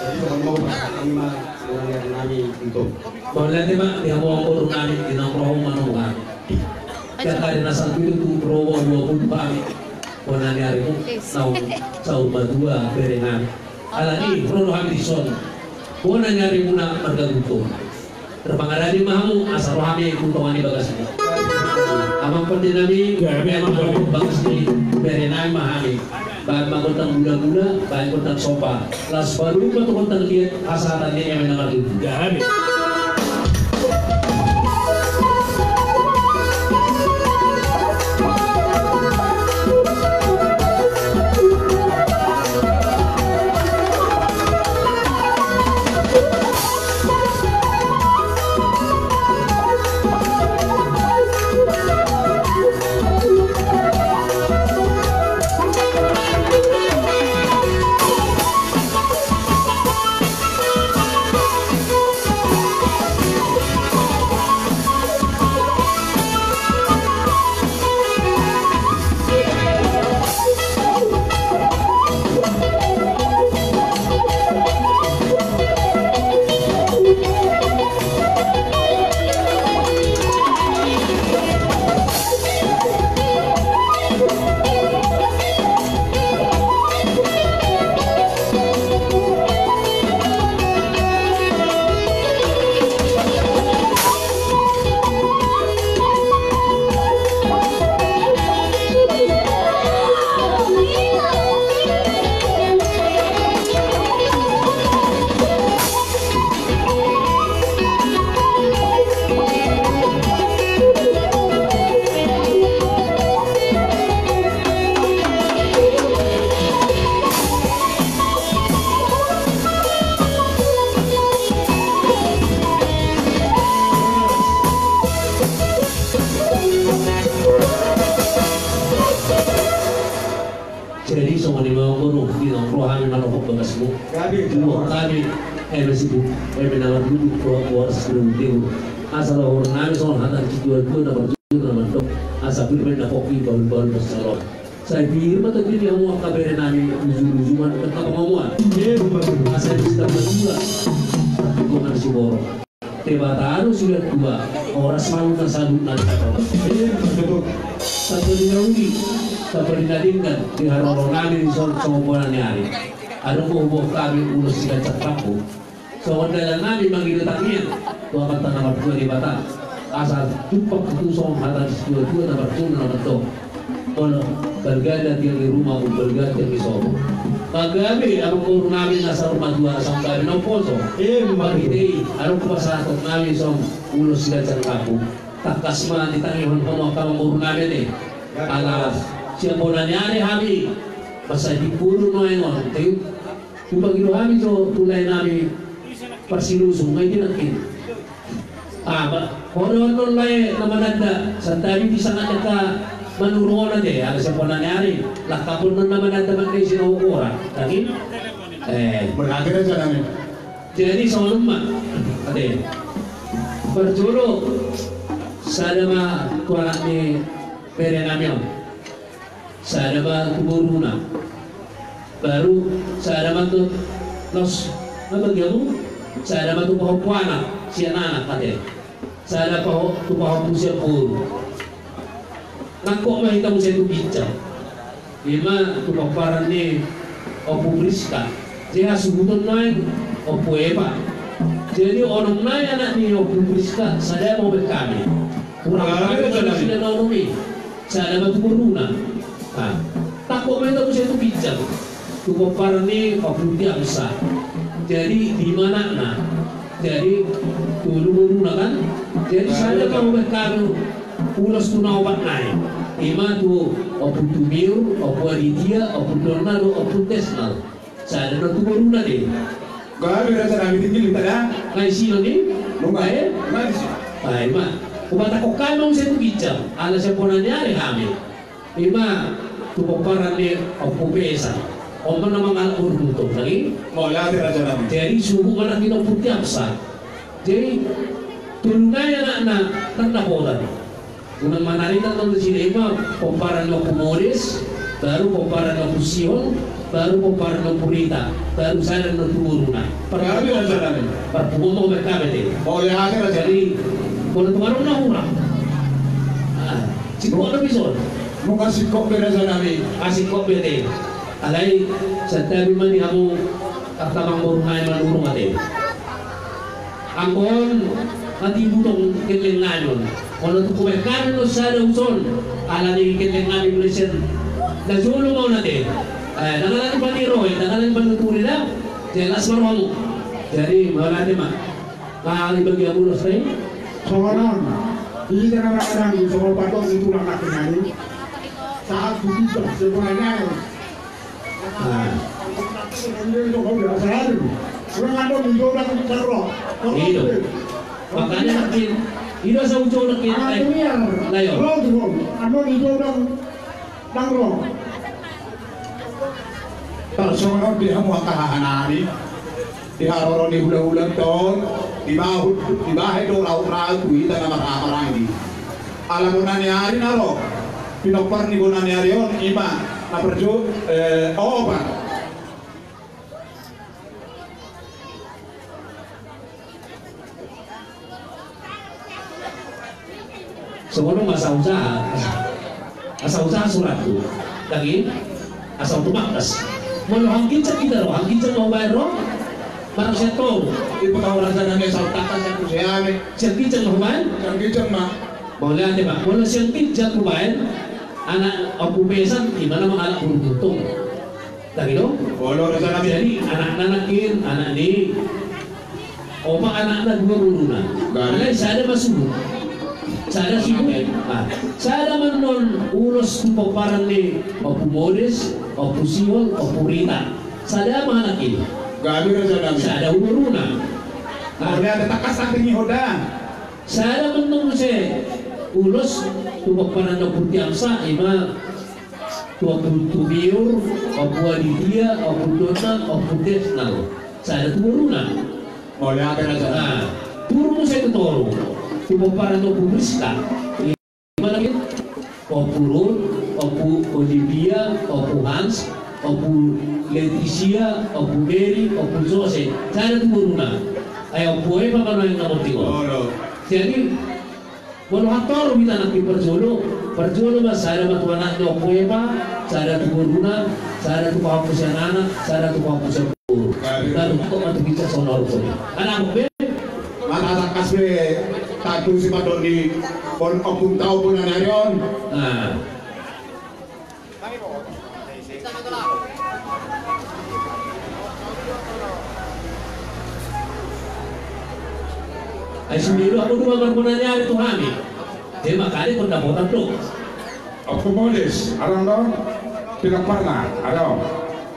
Jadi, songon i ma, songon i ma, songon i ma, nami, Guntur. Mauliate ma di hamu amangboru nami, di na ro hamu manomba hami. Jala di na sahat pitu tu ro hamu dua pulu hami. Bona ni arimu, saur, saur matua bere nami. Alani, ro do hami dison. Bona ni arimuna marga Guntur. Marpangaradi ma hamu, asa ro hami tu tonga ni bagas i. Amang pande nami, gabe, amang pande. Bagas ni bere nami ma hami. Baen ma gondang gula-gula, baen gondang somba. Las padomu ma tu gondang liat, asa tanda ni eme na marliat. Gabe. Jadi songon i ma, amang boru, di nongkrong hami manopot bagasmu. Gabe. Dua hami, eh, masih bu, eh, menawar duduk, dua, dua ratus ribu. Asa dohonon nami songon hata ni situa-tua na parjolo na mandok. Asa pir ma na pongki bahul-bahul masalon. Sai pir ma tadi ni hamu angka bere nami ujung-ujungan angka pangomoan. Iya, betul. Asa di sita madura. Bukan si borok. Debata do sudah tua, horas ma na saluhutna. Iya, betul. Tanpa dinauli, tanpa dinadingkan, di haroro nami di son-, songon bona ni ari. Adong do huboan hami ulos sigancang rambu. Songon dalan nami mangido tangiang tu Amanta na martua Debata. Asa tumpak tutu songon hata ni situa-tua na parjolo na mandok. Molo balga da tiang ni ruma, umbalga tiang ni sopo. Gabe, amang boru nami na saur matua, asa gabe na umposo. Ima tutu. Marhite i, adong hupasahat nami songon ulos sigancang rambu. Tangkas ma ditangihon hamu angka amang boru nami ate. Ala sian bona ni ari hami mansai timbul nuaeng on, ate. Hupagido hami jo tu lae nami parsilusung, ma i di nangkin. Ah, ba, ho do annon lae na mananda, santabi di sanga angka manurung on ate, ala sian bona ni ari, langkap annon na mananda mangkasi na ora, tangin? Eh. Berarti raja nami. Jadi songon on ma, ate. Parjolo, sada ma tu anak ni bere nami on. Sada ma tu boruna. Baru sada ma tu, laos, na bagianmu? Sada ma tu pahompu anak, sian anak ate. Sada paho-, tu pahompu sian boru. Nangkok ma hita muse tu ginjang. Ima tu pomparan ni Ompu Priska. Jadi hasuhuton nuaeng Ompu Epa. Jadi onom nai anak ni Ompu Priska, sada ma hubaen hami. Hurang hami do sada sude na onom i. Sada ma tu boruna. Ah, tangkok ma hita muse tu ginjang. Tu pomparan ni Ompu Tiamsa. Jadi lima anakna. Jadi tolu boruna kan. Jadi sada ma hubaen hami ulos tu na opat nai. Ima tu Ompu Tumiur, Ompu Aditya, Ompu Donna dohot Ompu Tesnal. Sada do tu boruna ate. Gabe raja nami, tinggal hita da. Nunga isi do ni? Nunga. Eh? Nunga isi. Ai ma. Hubatangkok hami ma muse tu ginjang. Ala sian bona ni ari hami. Ima tu pomparan ni Ompu Pesan. On ma na mangalap boru Gultom, nangkin? Mauliate raja nami. Jadi suhut ma nangkin Ompu Tiamsa. Jadi tolu nai anakna, tanda potan. Unang manarita tong di sini, ima pomparan ni Ompu Modis, baru pomparan ni Ompu Sihol, baru pomparan ni Ompu Rita, baru sada ma tu boruna. Gabe raja nami. Parpunguan ma hubaen hami ate. Mauliate raja. Jadi molo tung adong na hurang, ah, singkop do dison. Nunga singkop be raja nami. Ah, singkop be ate. Alai santabi ma di hamu angka amang boru nami manurung ate. Anggo on, na tibu tong gelleng nami on. Molo tung hubaen hami do sada ulos on, ala ni gelleng nami mule sian na jolo ma on ate. Eh, ndang ala ni paniroi, ndang ala ni panuturi da. Jelas ma rohamu. Jadi mauliate ma. Ala ni bagian ulos nai. Songon on. Hita na manang songon patok ni tulang nangkin nai. Sahat tu tujuh sebenarnya. Nah. Makanya nangkin, i do asa ujo nangkin, eh, layo. Tarsongon on di hamu angka hahanami, di haroro ni hulahula on, dibahen, dibahen do raut-raut tu hita na marhahamaranggi. Ala bona ni ari na ro, pinompar ni bona ni ari on, ima na parjo, eh, opat. Songon on ma asa usaha, asa usaha suratku. Daging, asa on tu makkas. Molo hangginjang hita ro, hangginjang ma hubaen ro. Marsian tong. Ipakaurasan nami asa on takkan satu seame. Sian ginjang ma hubaen? Sian ginjang ma. Mauliate ma. Molo sian ginjang hubaen, anak Ompu Pesan, ima na mangalap boru Gultom. Tagi do? Jadi anakna nangkin, anak ni, opat anakna, dua boruna. Alai sada ma suhut. Sada suhut. Ah, sada ma annon ulos tu pomparan ni Ompu Modis, Ompu Sihol, Ompu Rita. Sada ma anak i. Sada boruna. Ah. Sada ma annon muse ulos tu pomparan ni Ompu Tiamsa, ima Ompu Tumiur, Ompu Aditya, Ompu Donna, Ompu Desnal. Sada tu boruna. Mauliate raja. Nah, turun muse tu toru. Tu pomparan ni Ompu Priska. Ima na i? Ompu Ruth, Ompu Olivia, Ompu Hans, Ompu Leticia, Ompu Mary, Ompu Jose. Sada tu boruna. Ai Ompu Eva ma nuaeng na monting on. Jadi, molo hatoru hita nangkin parjolo, parjolo ma sada ma tu anak ni Ompu Eva, sada tu boruna, sada tu pahompu sian anak, sada tu pahompu sian boru. Lalu tu ma tu ginjang songon on. Anak be? Mata tangkas be, tangkas si mandok ni pon ompung tau pun anarion. Nah. Ai sude do, aku dua marmuna ni ari tu hami. Dia makali pun dapotan tu. Ompu Modis, adong do? Pinomparna, adong.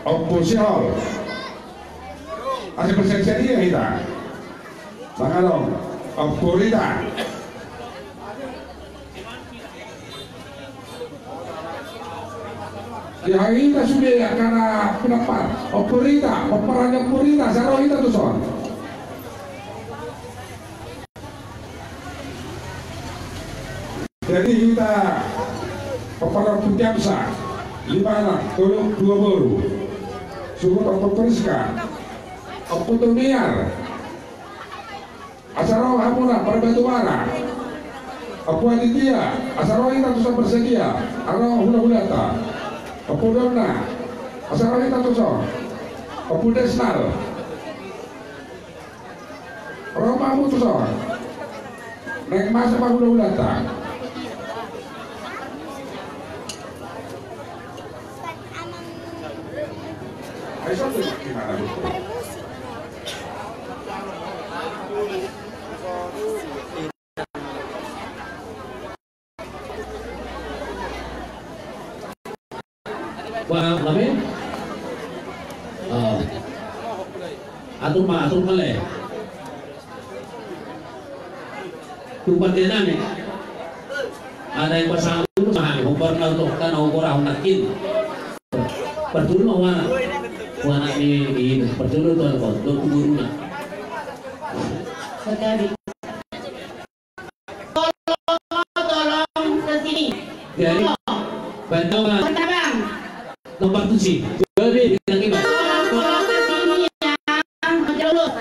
Ompu Sihol. Asa persen-persen ia hita. Mangalong, Ompu Rita. Di hita sude angka na pinompar, Ompu Rita, pomparan ni Ompu Rita, asa ro hita tu son. Jadi hita pomparan Ompu Jamsa, lima anak, tolu, dua boru. Suhut Ompu Priska, Ompu Tumiar. Asa ro hamuna Parbatuara. Ompu Aditya, asa ro hita tu son bersedia. Aro hula-hulanta. Ompu Donna, asa ro hita tu son. Ompu Desnal. Ro ma hamu tu son. Naeng masak ma hula-hulanta. Wah, lamen. Oh. Atur ma, atur ma le. Tumpang dia nami. Ada yang pasang dulu mah, hombar na untuk kan hombar ahun nakin. Pertulu mah wana. Wana ni, ni, pertulu tuan kau, tuan kuburuna. Sekali. Tolong, tolong ke sini. Jadi, tolong. Bantaban. Bantaban. Nomor tujuh. Jadi, kita kira. Tolong, tolong ke sini ya. Terus.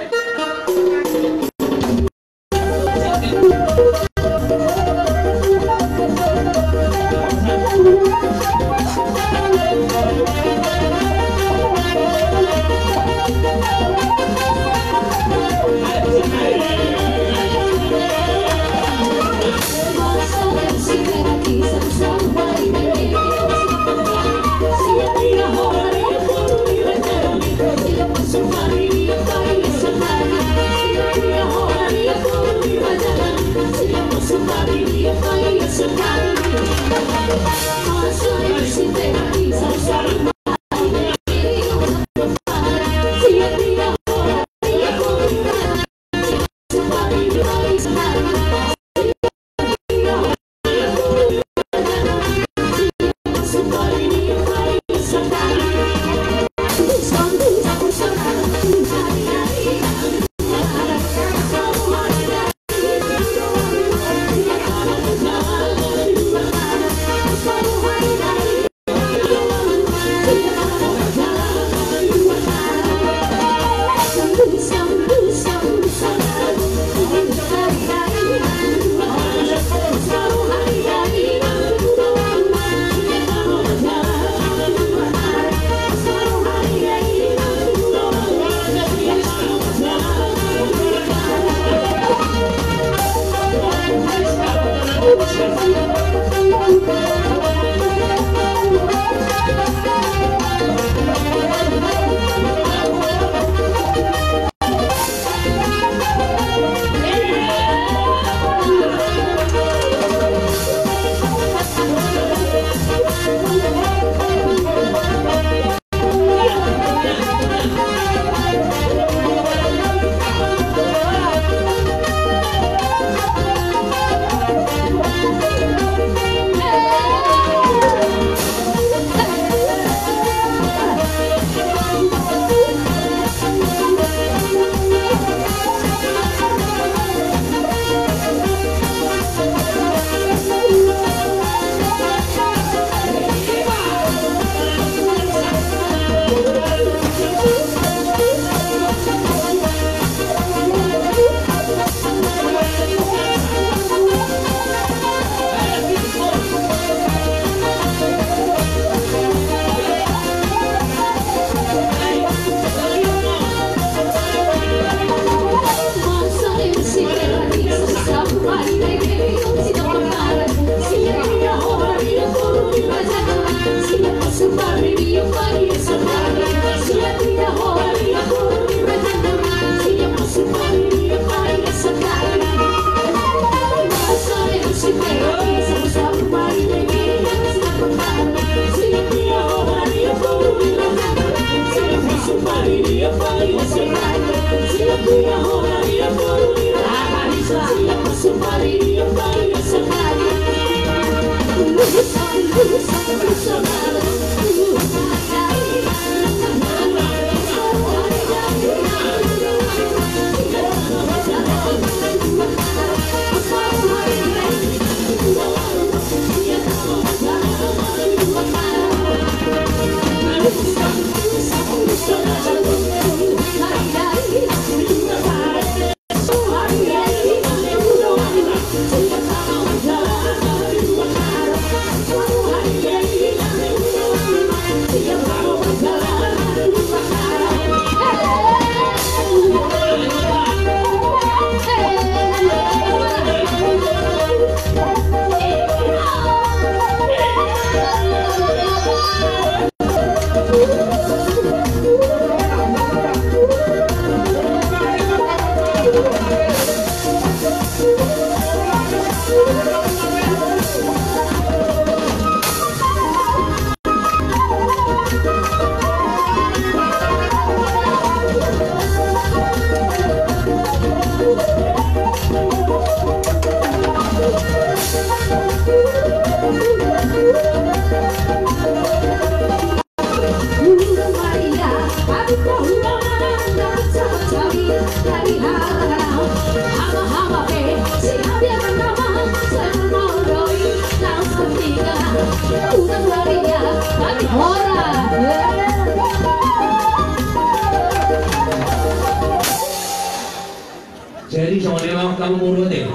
Jadi songon i ma angka boru, ate.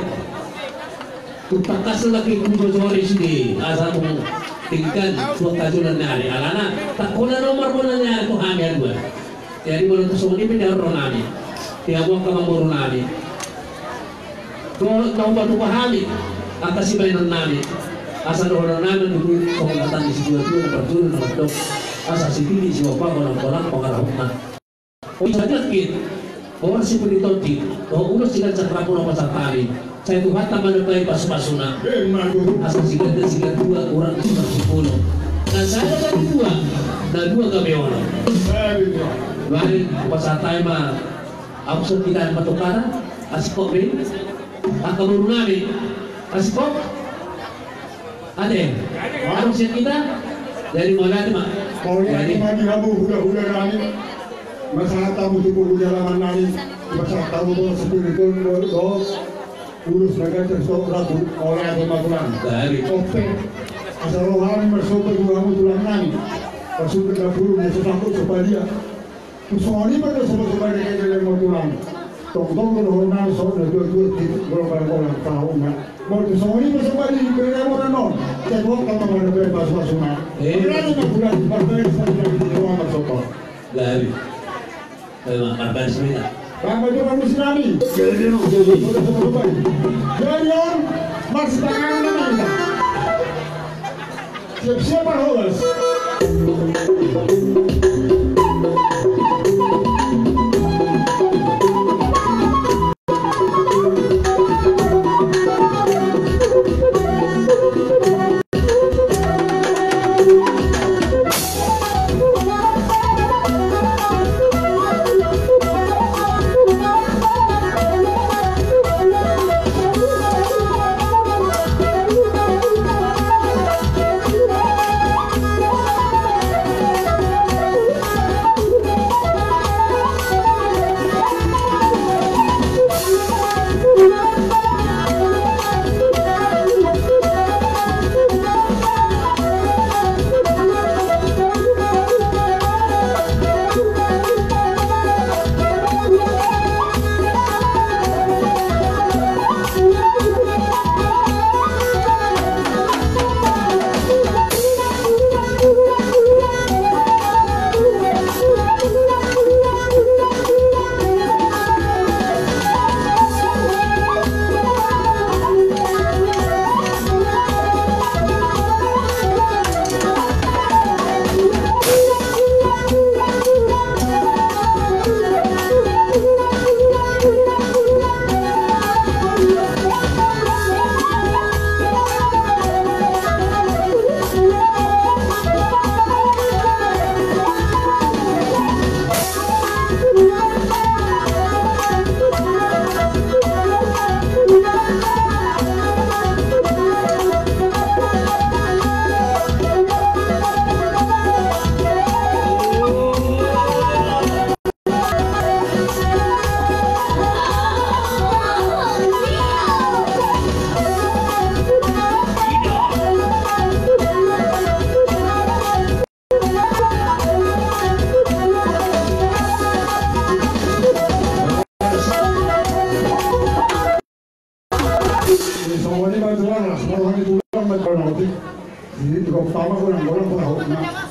Tung tangkas lagi hujojori sude asa tung denggan tu angka joloan ni ari, alana tangkas na marbona ni ari tu hami haduan. Jadi molo tung songon i pe nian ro nami, di hamu angka amangboru nami, dohot na hupatupa hami angka sibahenon nami, asa dohonon nami tutu songon hata ni situatua na parjolo na mandok: Asa sititi siompa, gondang-gondang pangarahutna. Oi, sadia kin, boras sipir ni tondi, dohot ulos sigancang rambu na pasahat hami. Sai Tuhanta ma na mambahen pasu-pasuna. Asa siganda sigandua, urat lima sipulu. Na sada gabe dua, na dua gabe onom. Baen, pasahat hami ma. Ahu so kita ma tokara, asikopi. Angka boru nami, asikopi. Ate, adong sian hita. Jadi mauliate ma. Mauliate ma di hamu hulahula nami. Pasahat hamu tu pogu ni alaman nami. Pasahat hamu boras sipir ni tondi, ulos na gancang rambu, mauliate ma tulang. Ope. Asa ro hami marsomba tu hamu tulang nami. Parsomba na pulu ni sosangkut sopadia. Tung songon i ma do soba-soba ni kedeleng ma tulang. Tongtong do dohonon nami songon na tua-tua di golanggolang taon na. Molo tung songon i ma soba ni kedeleng ma tulang on, sai Tuhanta ma na mambahen pasu-pasuna. Eh. Berani ma tulang, berani ma tulang di rumah ma soto. Gari. Memang marbaris beda. Bang, baju kamu sinami. Jadi, jadi. Udah soba-soba ni. Jadi on, masih tangan nami. Siap-siap, Pak Holas.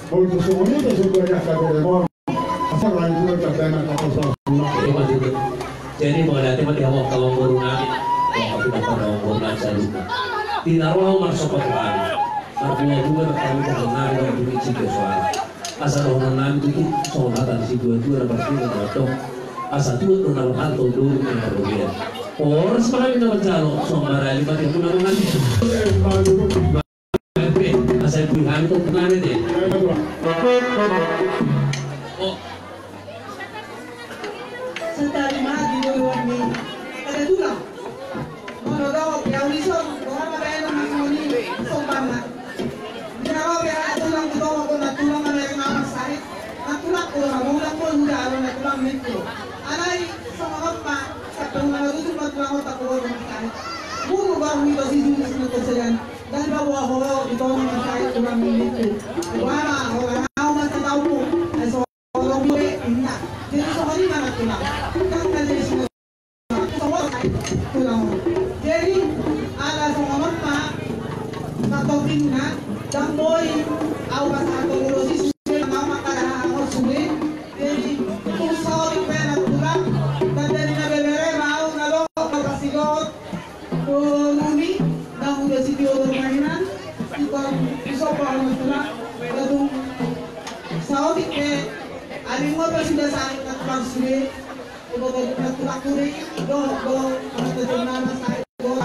Untuk semuanya, semuanya kata Raymond. Asal lain juga kata anak kata sama. Jadi, mauliate ma di hamu angka amangboru nami, angka amangboru nami saluhutna. Di na ro ahu marsomba tu hami. Marbunga-bunga ma hami dohonon nami dohot di misi jo soara. Asa dohonon nami tutu songon hata ni situa-tua na pasti na dohot. Asa tuat do na marhalto, dulu na marrobean. Horas ma hami na manjalo, songon marali ma di hamu na mangaliti. Asa imbui hami tu nami te. Oh. Santabi ma di duluan ni. Ada tulang. Molo dohot pe au dison, boha ma baenon na songon i sombanna. Di na ro pe au tulang tu tohonku, nantulang ma na ringawan sahit. Nantulang, boha ma, unang ma huda alo nantulang ningku. Alai songon on ma, sampe unang na tutu nantulang on tangkuboto na sahit. Guru baru ito si juru si nonton sajan. Ndang dipaboa ho di tohonku na sahit tulang ningku. Boha ma, holan au ma sataonmu. Ai so Jadi songon i ma na tulang. Ndang na jadi songon i. Jadi ala songon on ma, na topikna, ndang boi au pasahathon ulos i sude, na au mangkada hahangos sude. Jadi tung saotik pe na tulang, ndang jadi na bebere ma au na dohot na pasidohot. Doni, na huda sitio do ma hinan, ito, isomba ma tulang, tung saotik pe, aling oto suda sahit na tulang sude, iboto na tulang sude, do, do, na tulang na sahit, do,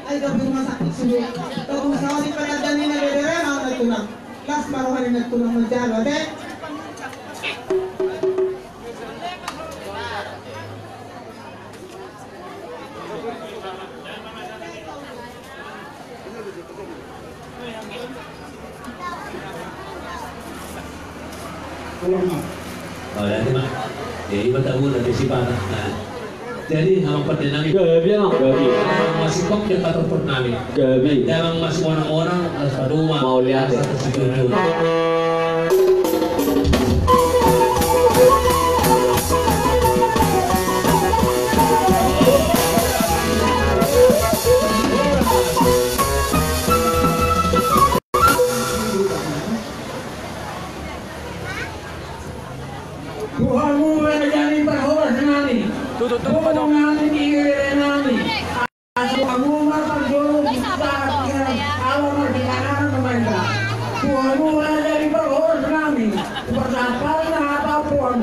ai gabe rumah sakit sude, tung saotik pe na dani na bebere ma na tulang, las ma roha ni na tulang manjalo, ate. Jadi, amang pande nami. Gabe, amang, gabe. Amang masih kok dia kantor pur nami. Gabe. Jangan masih orang-orang, harus pada rumah. Mauliate. Tuhanmu raja ni parhoras nami. Tutup, tutup, Tuhan nami, igere nami. Asa hamu ma parjolo di saat ala marsipanganon pemainta. Tuhanmu raja ni parhoras nami. Pertapal na apa puan.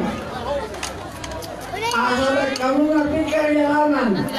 Asa baik hamu na pikir di alaman.